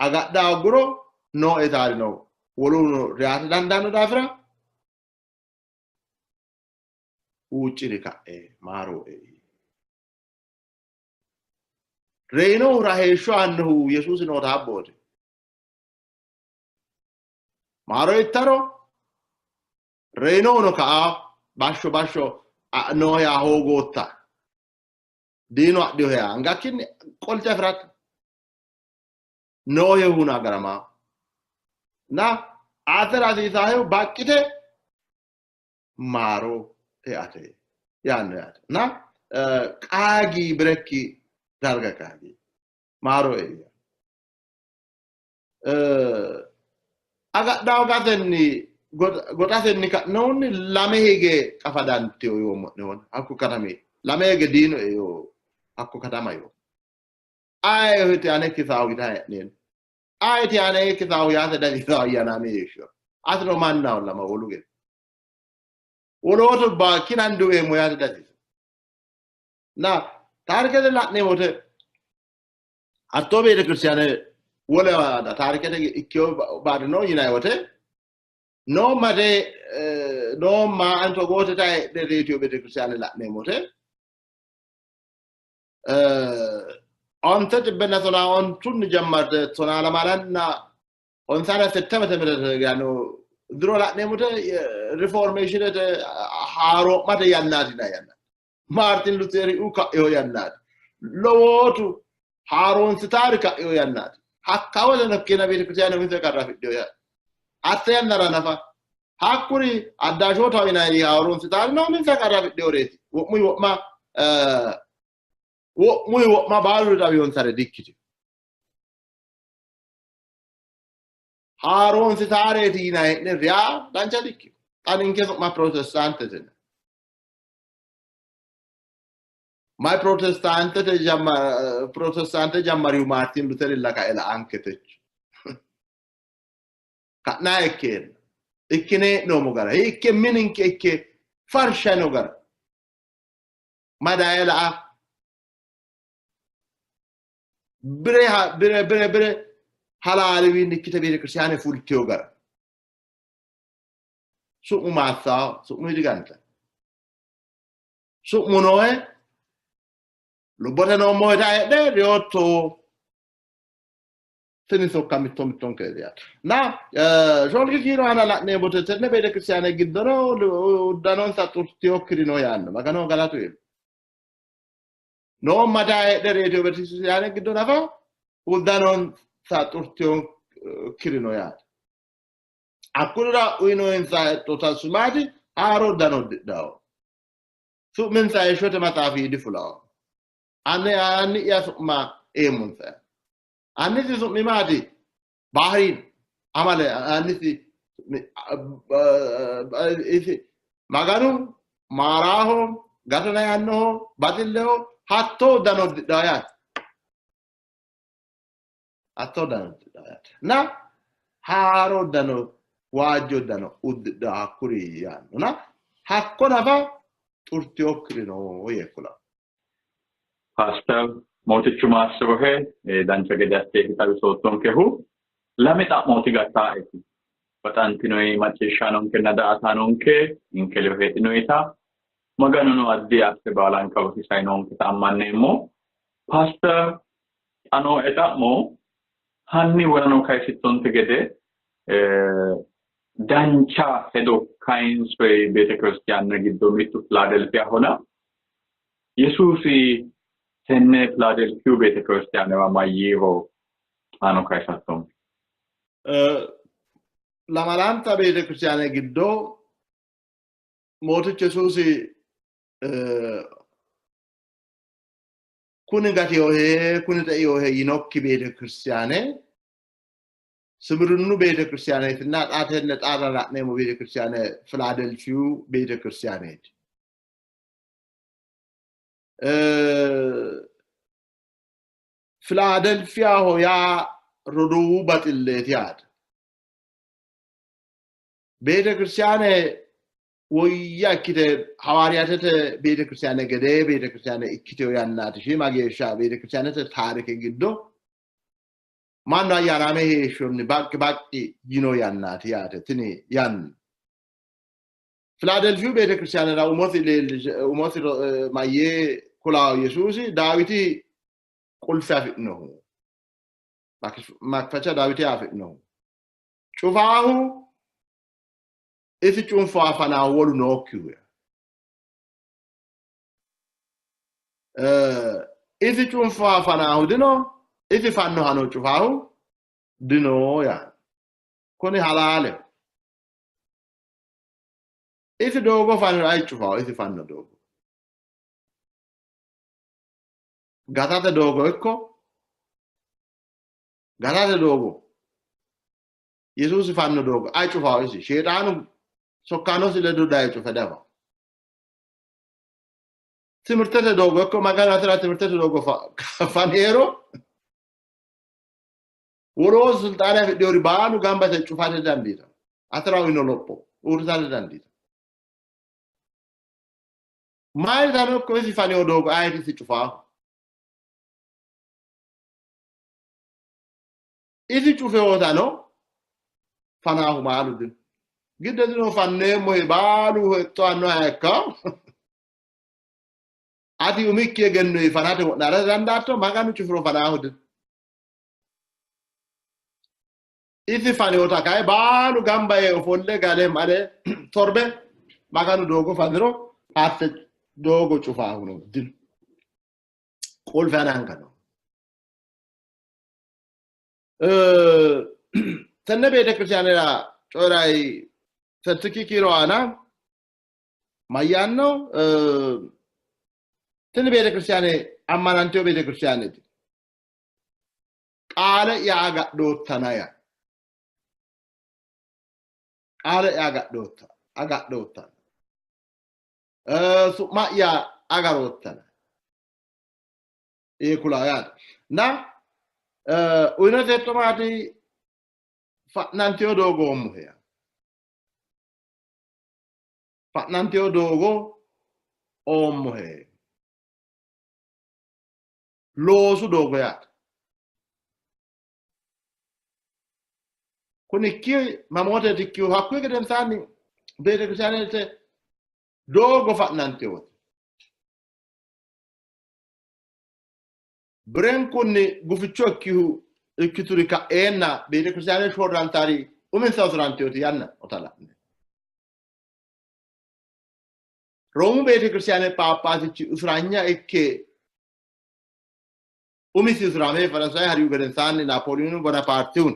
agadha hogguro nooe taarino woluno reyaate dandaanno daafira huucciri ka'e maaro ei. Reyinohura heeshsho aannohu Yesuusi noota habbooti. Maaro ittaro reyinohuno ka'a bashsho bashsho noohe hoogootta. Diinu adhiyohe angakkinni qolte afi'ratta. Noohehuno agaramaa. Na atera hasiisaahehu baqqite maaro eate yaanno yaate. Na qaagi birekki darga qaagi maaro ei. Agadhawo gatenni goxatenni ka'nohunni lame hige qafadanteyo yoommo'nehona hakku katami lame hige diino eyo hakku katama yoo. Aye ane kisaahu yita hee'neen. Ayeti ane kisaahu yaate dasiisaahu ayyaanaame heeshsho. Atino mannaho lama wolu gede. Wolootu kinanduweemmo yaate dasiisa. Na Taarikete la'neemmo wote hattoo beetekiristiyaane wole taarikete ikkewo barino yinanni wote noommate noomma ani togoote ta heedhe reetiyo beetekiristiyaane la'neemmo wote onte xibbenna tonaa ontunni jammarte tonaa lamalanna onsana sette ዓመተ ምህረት ያነው ድሮ la'neemmo wote riformeeshinete haaroo'mate yannaati yinanni yanna Maartin Luteriu ka'eyo yannaati lowootu haaroonsitaari ka'eyo yannaati hakkawote nokkina beetekiristiyaane umise qarra afidheyo yaate hatte yannara nafa hakkuri addaashootaho yinanniri haaroonsitaari no uminsa qarra afidheyoreeti wo'muyi wo'ma wo'muyi wo'ma baaluri xawiyonsare dikkitino haaroonsitaareeti yinanni hee'ne reya dancha dikkino xa ninke su'ma protestaantete mayi protestaantete protestaante jammarihu Maartin Luterilla kae la''anke techo ka'naa ikkeenna ikkine hee'noommo gara ikke mininke ikke farshano gara mayi daye la'a bire bire bire bire halaaliwiinni ikkite beetekiristiyaane fulteyo gara su'mu maassaho su'mu diganta su'mu noohe lubbote noommoheta heedhe reyootto tini sokka mitto mittonke yaate na shoolki kiiro aana la'neemmo wote tenne beetekiristiyaane giddono uddanonsa xurtinokkiri no yaanno Maganoho galatu iillo noommata heedhe reetiyo beetekiristiyaane giddo nafa uddanonsa xurtinokkiri no yaate hakkurira uyinoyinsa hexxo sumaati haaro uddano uddidhanno su'minsa heeshshote maxaafi difulawo ane anni'ya su'ma eemmonsa annisi su'mi maati bahriin amale annisi isi Maganu maaraaho gatona yaannoho baxilleho hattoo uddano uddidhanno yaate hattoo uddano uddidhanno yaate na haaro uddano waajjo uddano uddidhanno hakkuri yaanno na hakko nafa xurtinokkiri no yee kulanno. Paaster Mootichu maassirohe dancha gede asseeti xawisoottonkehu. Lame xa'mooti gattaaeti. Baxantinoi macciishshaanonkenna daa''ataanonke ninke ledo heedhinoyita Maganuno addi asse baalanka rosiisay noonketa ammanneemmo. Paaster xa nooe xa'mo hanni wonano kayisittonte gede dancha hedo kayinsoyi beetekiristiyaanna giddo mittu Filaadelfiyahona Yesuusi tenne Filaadelfiyu beetekiristiyaanera mayyiiro xaano kayisattonke? Lamalanta beetekiristiyaane giddo Mootichu Yesuusi kuni gatinohe kuni xeinohe yinokki beetekiristiyaane Simirnu beetekiristiyaaneetinna xa tenne xaara la'neemmo beetekiristiyaane Filaadelfiyu beetekiristiyaaneeti. Filaadelfiyaho yaa roduuwu baxilleeti yaate. Beetekiristiyaane woyya ikkite hawaariyaatete beetekiristiyaane gedee beetekiristiyaane ikkiteyo yannaati. Shiima geeshsha beetekiristiyaanete taarike giddo mannu ayyaanaame heeshshonni baqqi baqqi yino yannaati yaate tini yanna. Filaadelfiyu beetekiristiyaanera umosi leellishe umosi mayyee kulawo Yesuusi Daawiti qulfe afi'nohu makfacha Daawiti afi'nohu cufaahu isi cunfo afanaahu wolu nookkihu isi cunfo afanaahu dino isi fannohano cufaahu dino yaanno kuni halaaleho Isi doogo faniro ayi cufawo? Isi fanno doogo. Gatate doogo ikko gatate doogo Yesuusi fanno doogo ayi cufawo? Isi Sheexaanu sokkaanosi ledo daye cufe dafa. Timirtete doogo ikko Maganu atera timirtete doogo faneero wolootu silxaane afidhinori baalu gamba yite cufate dandiitanno. Atera uyino lopho uurrisate dandiitanno. Mayitano ikko isi fanino doogo ayeti isi cufaahu? Isi cufeotano fanaahu maalu dino. Giddesino fanneemmohe baalu hexxo annoha ikka. Ati umikki egennoyi fanate wo'naalate dandaatto, Maganu cufiro fanaahu dino. Isi faneota kayi baalu gamba yee ofolle gale male torbe Maganu doogo faniro hatte doogo cufaahuno dino. Qulfe ane anga no. Tenne beetekiristaanera coyi'rayi settikki kiiro aana mayyaanno? Tini beetekiristaane ammanantino beetekiristaaneeti. Qaale'ya agadhoottana yaa. Qaale'ya agadhootta agadhoottana. Su'ma'ya agaroottana. Yee kulaa yaate. Na uyinote hexxo maati? Fa'nantino doogo oommohe yaa. Fa'nantino doogo oommohe. Loosu doogo yaate. Kuni ikki mamooteeti ikkihu hakkuyi gedensaanni beetekiristaanete doogo fa'nantinote. Birenkunni guficho ikkihu ikkituri ka'eenna beetekiristaane shorrantari uminsa usurantinoti yanna ota la'ne. Roomu beetekiristaane phaaphaasichi usuranya ikke umisi usurame Faransaye harihu gedensaanni Naapooliyooni Bonapaartihun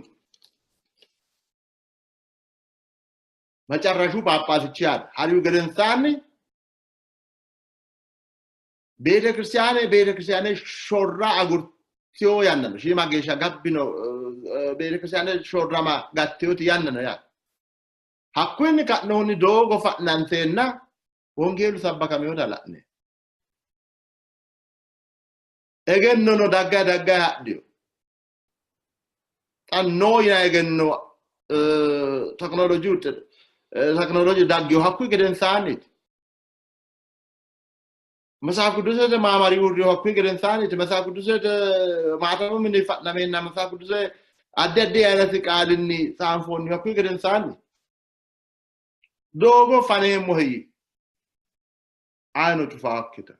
macarrashu phaaphaasichi yaate harihu gedensaanni beetekiristaane shorra agurtino yanna no. Shiima geeshsha gabbino beetekiristaane shorrama gattinoti yanna no yaate. Hakkunni ka'nohunni doogo fa'nanteenna wongeelu sabbakaminota la'ne. Egennono dagga dagga hadhino. Xa noo yinanni egenno teknolooji daggino hakkuyi gedensaanniiti. Matsaaf Qidduusete maamari uurrino hakkuyi gedensaanniiti. Matsaaf Qidduusete maatamu mini fa'nameenna Matsaaf Qidduuse addi addi ayinati qaalinni tsaanfoonni hakkuyi gedensaanni. Doogo faneemmohe yii. Ayino cufaakkita.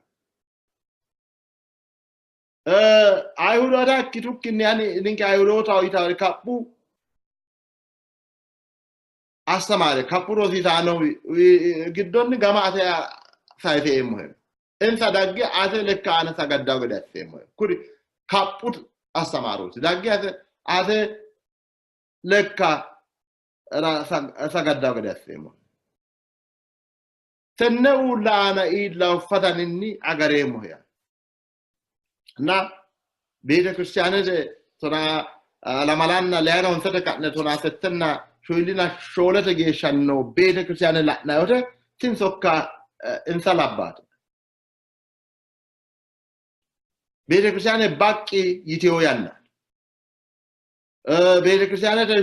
Ayihudoota ikkitukkinni ani ninke Ayihudootaho yitaari kaphu astamaare kaphu rosiisaano giddonni gama ate sayise eemmohe. Insa dagge ate lekka aana sagaddawo gede asseemmohe. Kuri kaphu astamaarooti. Dagge ate lekka sagaddawo gede asseemmohe. Tenne uulla aana iillawo fataninni agareemmohe yaanno. Na beetekiristaanete tonaa lamalanna leyana honsete ka'ne tonaa settenna shoyillina shoolete geeshsha noo beetekiristaane la'nanni wote tini sokka insa labbaate. Beetekiristaane baqqi yitino yanna. Beetekiristaanete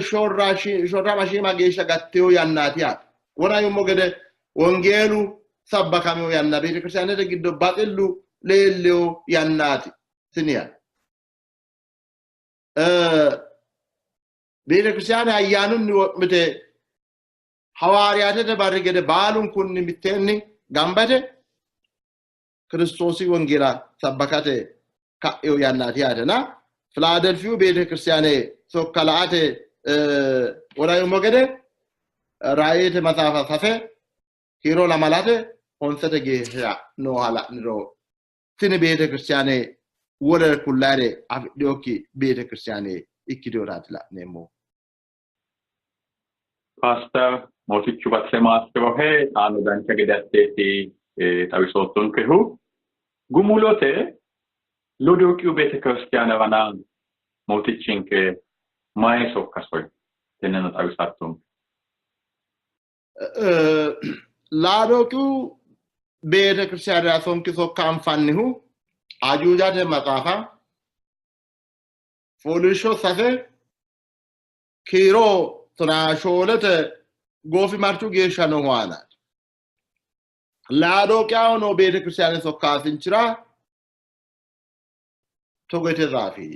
shorrama shiima geeshsha gattino yannaati yaate. Wona yummo gede wongeelu sabbakamino yanna beetekiristaanete giddo baxillu leellino yannaati tini yanna. Beetekiristaane ayyaanunni wo'mite hawaariyaatete barri gede baalunkunni mitteenni gambate Kiristoosi wongeela sabbakate ka'ino yannaati yaatena Filaadelfiyu beetekiristaane sokka la'ate wona yummo gede Raayete maxaafa sase kiiro lamalate honsete geeshsha nooha la'niro tini beetekiristaane wolere kullayire afidhinokki beetekiristaane ikkitinotaati la'neemmo. Paaster Mootichu Batise maassirohe xaano dancha gede asseeti xawisoottonkehu. Gumulote Lodooqiyu beetekiristaanera Mootichinke mayi sokka soyi? Tenneno xawisattonke. Laodooqiyu beetekiristaanera sonki sokka anfannihu Ajuujate maxaafa fooliishsho sase kiiro tonaa shoolete goofimarchu geeshsha noohu aanaati. Laodooqiyaho noo beetekiristaane sokkaasinchira togo yite tsaafi.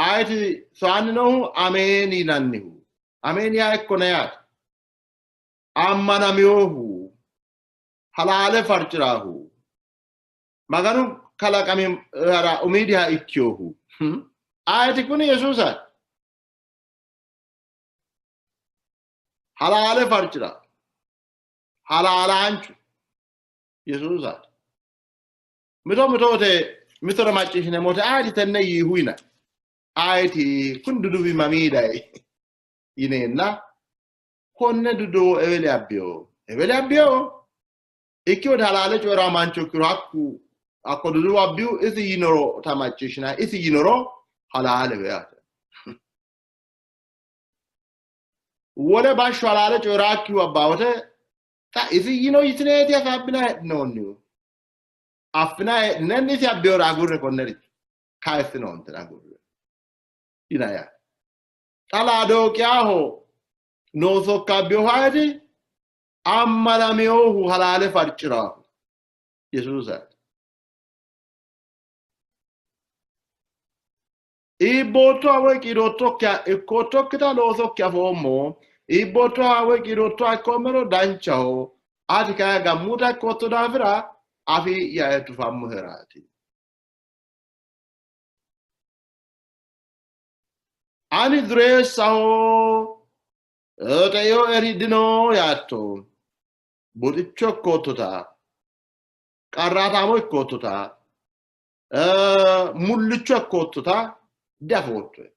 Ayeti soyaanni noohu Ameeni yinannihu. Ameeni yaa ikkona yaate. Ammanaminohu, halaale farciraahu, Maganu kalaqamara umiidiha ikkinohu. Ayeti kuni Yesuusaati. Halaale farcira, halaalaanchu Yesuusaati. Mito mitoote mitore macciishshineemmo wote ayeti tenne yiihu yinanni. Ayeti kuni duduwi mamii dayi yineenna konne duduwo eweli abbiyo. Eweli abbiyo ikki wote halaale coyi'ra mancho ikkiro hakku hakko duduwo abbihu isi yinoro ta macciishshinanni isi yinoro halaaleho yaate. Wole bashsho halaale coyi'raakkihu abbaa wote xa isi yino yitineeti hasaabbina heedhinoonnihu. Affina heedhinenni isi abbiyore agurre konnericho kayissinoonte agurre yina yaate. Xa Laadooqiyaho noo sokka abbiyohu ayeti? Ammanaminohu halaale farci'raahu Yesuusaati. Iibboottoha woy qiidottokkiha ikkoottokkita loosokki afoommo. Iibboottoha woy qiidoottoha ikkoommero danchaho. Ati kayi gammuuta ikkootto daafira afii'ya tufammoheraati. Ani dureessaho, xeinoeri dino yaatto. Buxicho ikkoottota, qarraataamo ikkoottota, mullicho ikkoottota diafoottoe.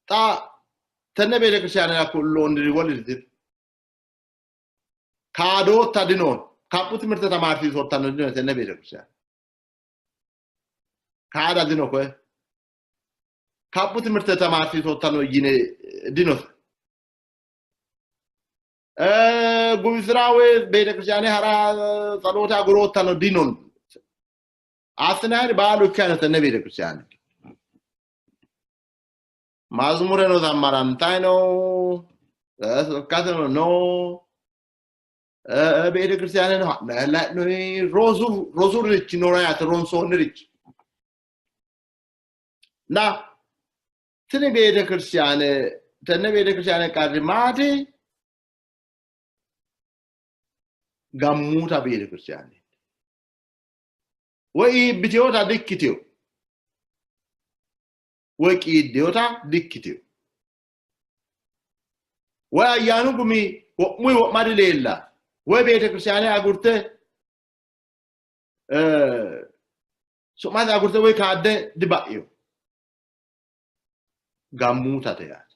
Xa tenne beetekiristaanera kulloonniri woliri dino. Kaadootta dinoon. Kaphu timirte tamaarsiisoottanno dino tenne beetekiristaane. Kaada dino koye. Kaphu timirte tamaarsiisoottanno yine dinose. Guwisi'ra woy beetekiristaane ha'ra tsaloota aguroottano dinon. Assinayiri baalu ikkano tenne beetekiristaane. Mazmureno zammarantayi no, sibkateno no, beetekiristaaneno ha'nayi la'noyi rosu rosurichi noora yaate ronsoonnirichi. Na tini beetekiristaane tenne beetekiristaane qarri maati? Gammuuta beetekiristaane. Woy iibbiteyoota dikkiteyo. Woy qiiddeyota dikkiteyo. Woy ayyaanu gumi wo'muyi wo'ma dileella. Woy beetekiristaane agurte su'mase agurte woy kaadde diba'yo. Gammuutate yaate.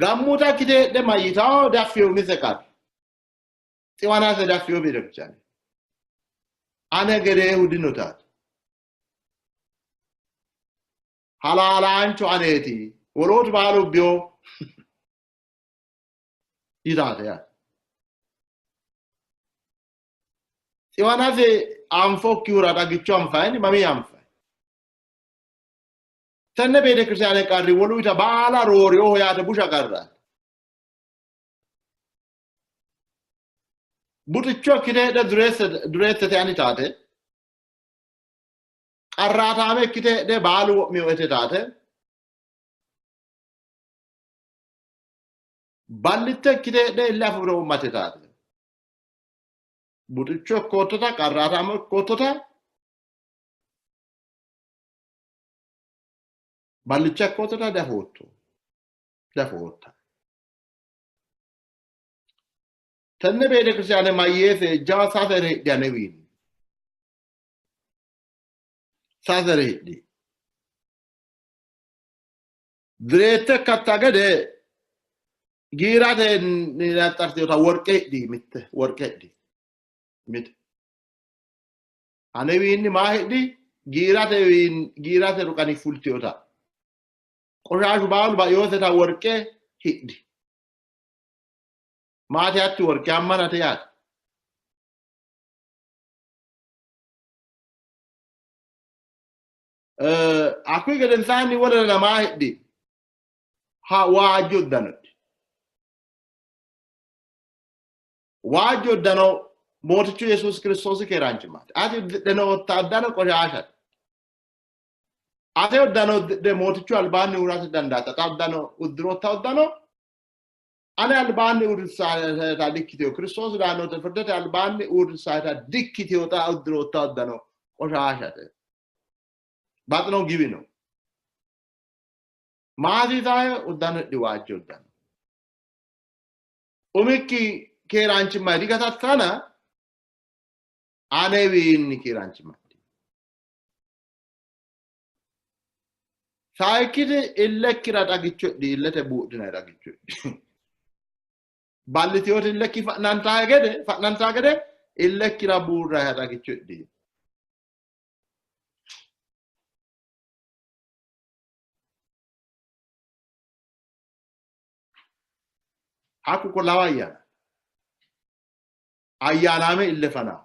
Gammuuta ikkite heedhe mayyitawo daffiyo umise qarri. Xiwanase daffiyo beetekiristaane. Ane gedeehu dino taate. Halaalaancho aneeti. Wolootu baalu biyo yitaate yaate. Xiwanase anfokkihura xagicho anfayini mamii anfayi? Tenne beetekiristaane qarri woluyita baala roorinoho yaate busha qarraati. Buxicho ikkite heedhe dureessete ani taate. Qarraataame ikkite heedhe baalu wo'miyo ete taate. Ballitte ikkite heedhe ille afi'ro ummate taate. Buxicho ikkoottota, qarraataamo ikkoottota, ballicha ikkoottota diafootto. Diafootta. Tenne beetekiristaane mayyee seejjaa sasere hidhi anewiinni. Sasere hidhi. Dureette ikkatta gede giiratenni naxxartinota worqe hidhi mitte worqe hidhi mitte. Anewiinni maa hidhi? Giiratewiinni giirate ruqani fultinota qoshaashu baalu baiyoseta worqe hidhi. Maati hatti worqe ammanate yaate. Hakkuyi gedensaanni wolere maa hidhi? Ha waajjo uddano hidhi. Waajjo uddano Mootichu Yesuusi Kiristoosi keeraanchimmaati. Ati uddidhe nootta uddano qoshaashate. Ate uddano uddidhe mootichu albaanni uurrate dandaata. Xa uddano uddirootta uddano ane albaanni uurrisaata dikkiteyo. Kiristoosi daannote firdete albaanni uurrisaata dikkiteyo. Xa uddirootta uddano qoshaashate. Baxino giwino. Maati tae uddano hidhi waajjo uddano. Umikki keeraanchimma digatattana anewiinni keeraanchimma. Sayikkiti illekkira xagicho hidhi, illete buudhinanni xagicho hidhi. Balliteyooti illekki fa'nantaa gede illekkira buurrayi xagicho hidhi. Hakku qullaawa ayyaana. Ayyaanaame ille fanaa.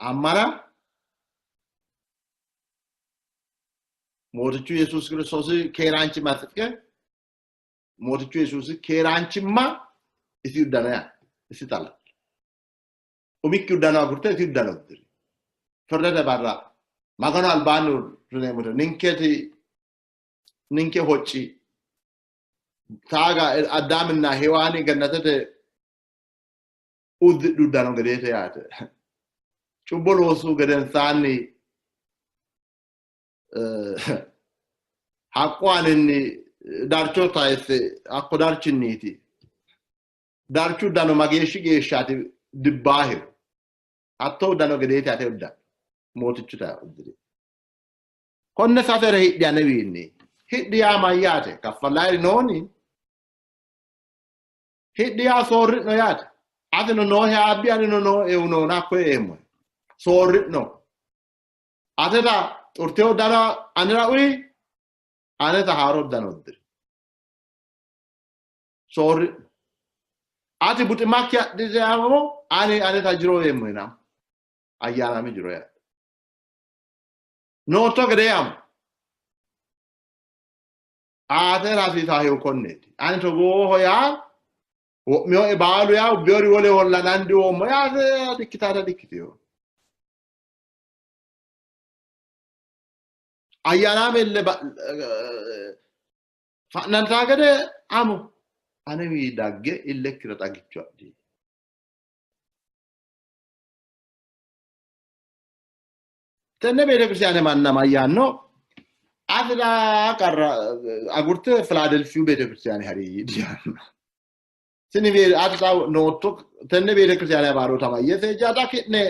Ammana Mootichu Yesuusi Kiristoosi keeraanchimma tsiqqe Mootichu Yesuusi keeraanchimma isi uddano yaa isi xala. Umikki uddano agurte isi uddano uddiri. Firdete barra Maganu albaanni uurrineemmote ninketi ninke hocci taaga Addaaminna Hewaani gannatete uddidhu uddano gedeete yaate. Cubbo loosu gedensaanni haqqu aaninni darcho tayisse hakko darchinniiti. Darchu uddano mageeshshi geeshshaati dibbaaheho. Hatto uddano gedeeti ate uddano mootichu ta uddiri. Konne sasere hidhi anewiinni. Hidhi yaa mayyaate? Kaffalaayiri nooni? Hidhi yaa soorri'no yaate. Atino noohe abbi anino nooehu noona hakkoye eemmohe. Soorri'no. Ateta xurteyo uddano anera uyi, aneta haaro uddano uddiri. Soorri'no. Ati buximakki adhiteamo ani aneta jiro eemmohena. Ayyaanaame jiro yaate. Nootto gede amo. Atera hasiisaahehu konneeti. Ani togooho yaa wo'miyoe baalu yaa ubbiyori wole hollanandi woommo yaate dikkitaata dikkiteyo. Ayyaanaame ille fa'nantaa gede amo anewii dagge illekkira xagicho adhi. Tenne beetekiristiyaane manna mayyaanno? Atira qarra agurte Filaadelfiyu beetekiristiyaane hari diyaanno. Tini ati xa nootto tenne beetekiristiyaane abaarota mayye seejjata ki'ne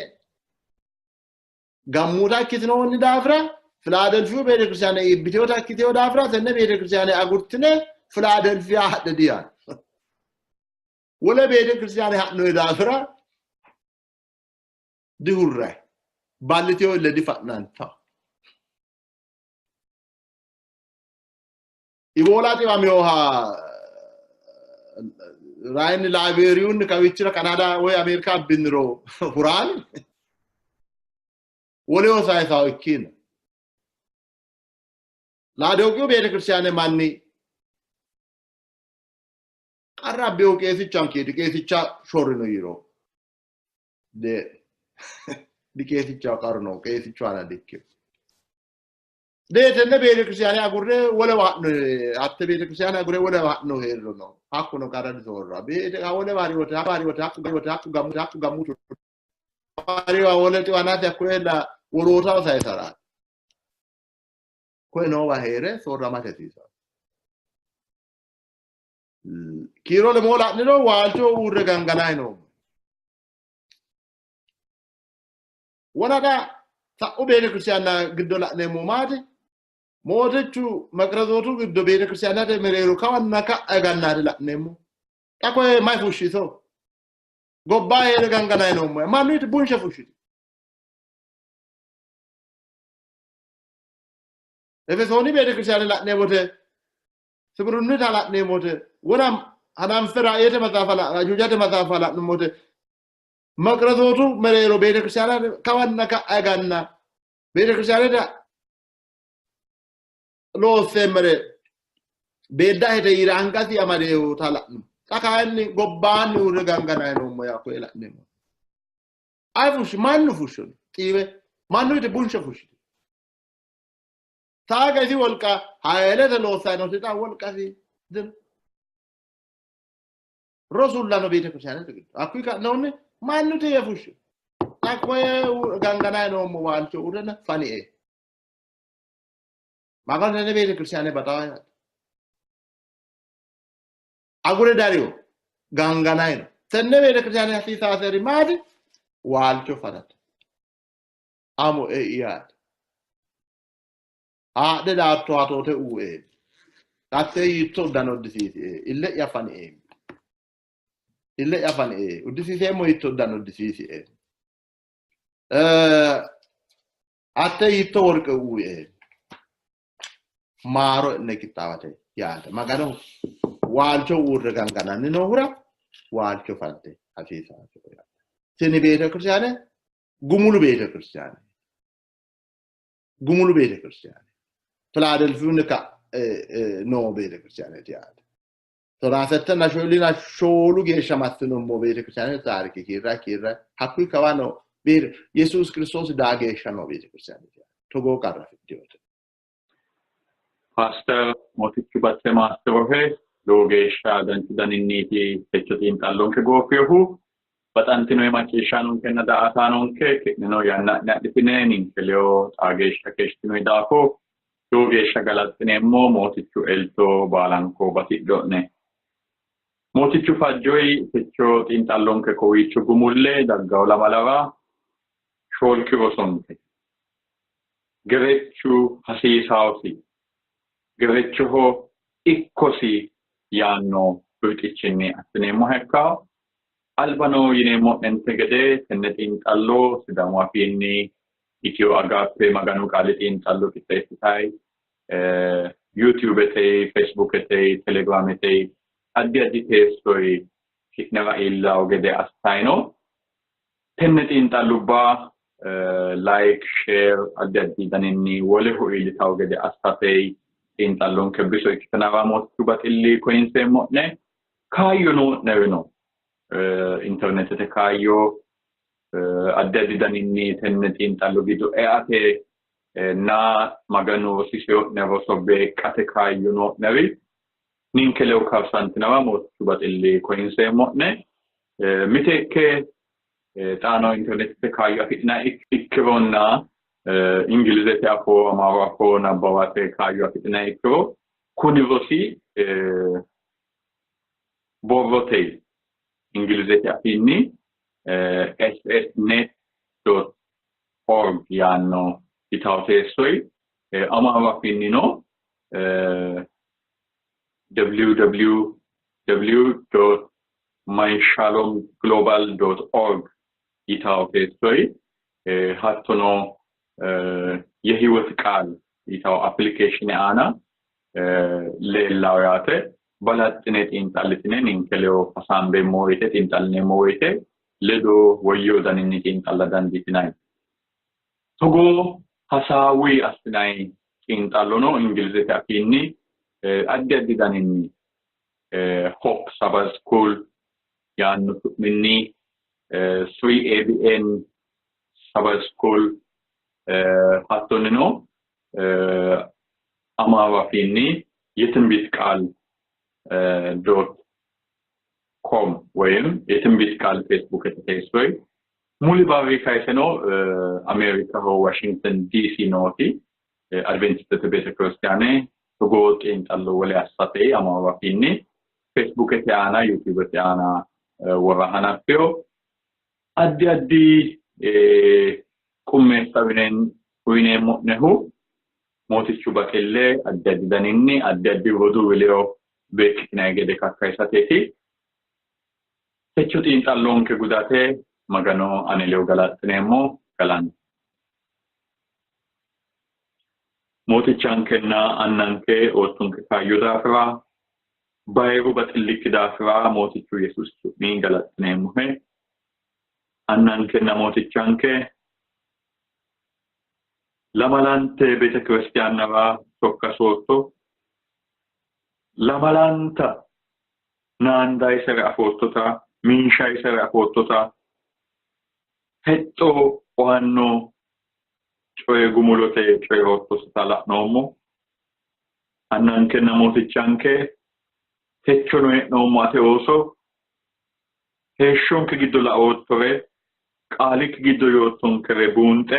gammuuta ikkitinoonni daafira Filaadelfiyu beetekiristiyaane iibbiteota ikkiteyo daafira tenne beetekiristiyaane agurtine Filaadelfiya hadhe diyaanno. Wole beetekiristiyaane ha'noyi daafira dihurrayi. Balliteyo ille difa'nanta. Iboolaa xiwaminoha Rayinni Laabeeriyunni kawiichira Kanaada woy Ameerika abbiniro huraani woleho sayisawo ikkina. Laadooqiyu beetekiristiyaane manni qarra abbehu qeesichankeeti qeesicha shorrino yiiro de diqeesichaho qarru no qeesichu aana dikkino. De tenne beetekiristiyaane agurre wolewa ha'no hatte beetekiristiyaane agurre wolewa ha'no hee'riro no hakkuno qarra disoorra wolewa hariwote hariwote hakku wote hakku gammu hakku gammutu hariwa wole xiwanate hakkuella wolootaho sayisaraati. Koye noowa hee're soorramate hasiisanno. Kiiro lemoo la'niro waalcho uurre ganganayi noommo. Wona sa'u beetekiristiyaanna giddo la'neemmo maati? Mootichu maqirezootu giddo beetekiristiyaanate mereero kawanna ka'a gannaati la'neemmo. Xa koye mayi fushshito? Gobbaa hee're ganganayi noommo. Mannu bunshe fushshiti. Efesooni beetekiristiyaane la'neemmote Sibirunnita la'neemmote wona hananfe Raayete maxaafa Ajuujate maxaafa la'nummote maqirezootu mereero beetekiristiyaanate kawanna ka'a ganna beetekiristiyaanete loosseemmere beeddahete yire angasi amadeewota la'nu. Xa kayinni gobbaanni uurre ganganayi noommo yaa koye la'neemmo. Ayi fushshi? Mannu fushshoni. Xiiwe mannu yite bunshe fushshite. Taaga isi wolqa hayilete loossayi nooti xa wolqasi dino. Rosullano beetekiristiyaanete giddo. Hakkuyi ka'nohunni mannu tiiwe fushshe. Xa koye ganganayi noommo waalcho uurrena fanie. Maganu tenne beetekiristiyaane baxaa yaate. Agure dariyo ganganayi no. Tenne beetekiristiyaane hasiisaaseri maati? Waalcho fanate. Amo ei yaate. Haadhe daatto atoote uue. Hatte yiitto uddano uddisiisie. Ille'ya fanie. Ille'ya fanie. Uddisiiseemmo yiitto uddano uddisiisie. Hatte yiitto worqe uue. Maaro e'ne qixxaawate yaate. Maganoho waalcho uurre gangananni noohura waalcho fante hasiisanno yaate. Tini beetekiristiyaane gumulu beetekiristiyaane. Gumulu beetekiristiyaane. Filaadelfiyunni ka'e noo beetekiristiyaaneeti yaate. Tonaa shoolina shoolu geeshsha massinummo beetekiristiyaanete taarike kiirra kiirra hakkuyi kawa noo Yesuusi Kiristoosi daa geeshsha noo beetekiristiyaneeti yaate. Togoo qarra afidhinote. Paaster Mootichu Batse Maassirohe lowo geeshsha danchu daninniiti techo xiinxallonke goofinohu. Baxantino macciishshaanonkenna daa''ataanonke ki'neno yanna'ne adhitine ninke ledo xaa geeshsha keeshshitinoyi daafo lowo geeshsha galaxxineemmo. Mootichu elto baalanko batidho'ne. Mootichu fajjoyi techo xiinxallonke kowiicho gumulle daggawo lamalara shoolki rosonke Gerechu hasiisaosi, Gerechoho ikkosi yaanno birxichinni assineemmoha ikkanno. Albano yineemmo'nente gede tenne xiinxallo Sidaamu afiinni Itiyo Agaappe Maganu Qaali xiinxallo qixxeessitayi Yuutiyubete, Feesbuukete, Telegiraamete addi addi teessoyi ki'nera iillawo gede assitayi no. Tenne xiinxallubba like, share addi addi daninni woleho iillitawo gede assate xiinxallonke biso ikkitinara Mootichu baxilli koyinseemmo'ne. Kaayyo noo'nerino internetete kaayyo addi addi daninni tenne xiinxallo giddo eate na Maganu rosiiseyo'ne roso beeqqate kaayyo noo'neri ninke ledo karsantinara Mootichu baxilli koyinseemmo'ne. Miteekke xaano internetete kaayyo afidhinanni ikkironna Ingilizete afoo, Amaaru afoo nabbawate kaayyo afidhinanni ikkiro kuni rosi borrote Ingilizete afiinni ssnet.org yaanno yitawo teessoyi Amaaru afiinnino www.myshalomglobal.org yitawo teessoyi hattono yehiwot qaal yitawo appilikeeshine aana leellawo yaate. Balaxxine xiinxallitine ninke ledo hasaambeemmo woyte xiinxallineemmo woyte ledo woyyo daninni xiinxalla dandiitinanni. Togoo hasaawuyi assinanni xiinxallono Ingilizete afiinni addi addi daninni Hope Sabbath School yaanno su'minni 3ABN Sabbath School hattonnino Amaaru afiinni የትንቢት ቃል ዶት ኮም ወይም የትንቢት ቃል ፌስቡክ teessoy muli barri kayiseno Ameerikaho Washington DC nooti Adventistete beetekiristiyaane togoo xiinxallo wole assate Amaaru afiinni Feesbuukete aana Yuutiyuubete aana wora hanaffino. Addi addi qummeessa uyineemmo'nehu Mootichu baxille addi addi daninni addi addi roduuwi ledo beeqqitinanni gede kakkayisateeti. Techo xiinxallonke gudate Magano ane ledo galaxxineemmo galanti. Mootichankenna annanke oottonke kaayyo daafira bayiru baxillikki daafira Mootichu Yesuusi su'mi galaxxineemmohe. Annankenna Mootichanke lamalante beetekiristiyaannara sokka sootto. Lamalanta Naandayisere afoottota, minshayisere afoottota, hexxo oanno coye gumulote coyi'roottosita la'noommo. Annankenna Mootichanke techono hee'noommo ate ooso heeshshonke giddo laoottore qaalikki giddo yoottonkere buunxe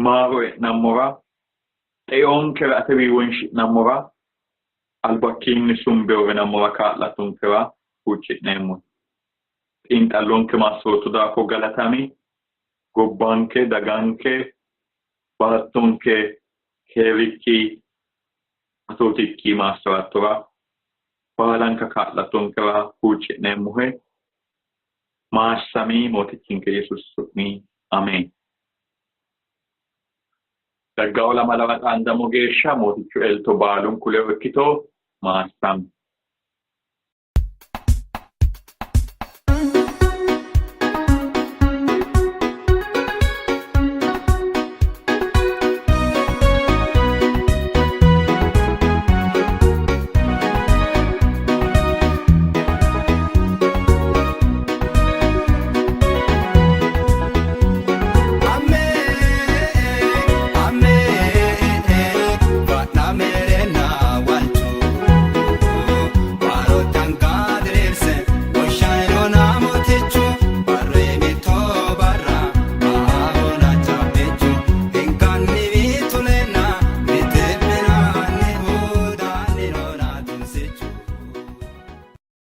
maaro e'nammora xeonkere atewii wonshi'nammora albakkiinni sumbe uurrinammora kaa'lattonkera huucci'neemmo. Xiinxallonke massootto daafo galatami, gobbanke, daganke, baattonke keerikki, atootikki maassi'rattora baalanka kaa'lattonkera huucci'neemmohe. Maassami Mootichinke Yesuusi su'mi Ameen. Daggawo lamalara xaandamo geeshsha Mootichu elto baalunku ledo ikkito. Maassami.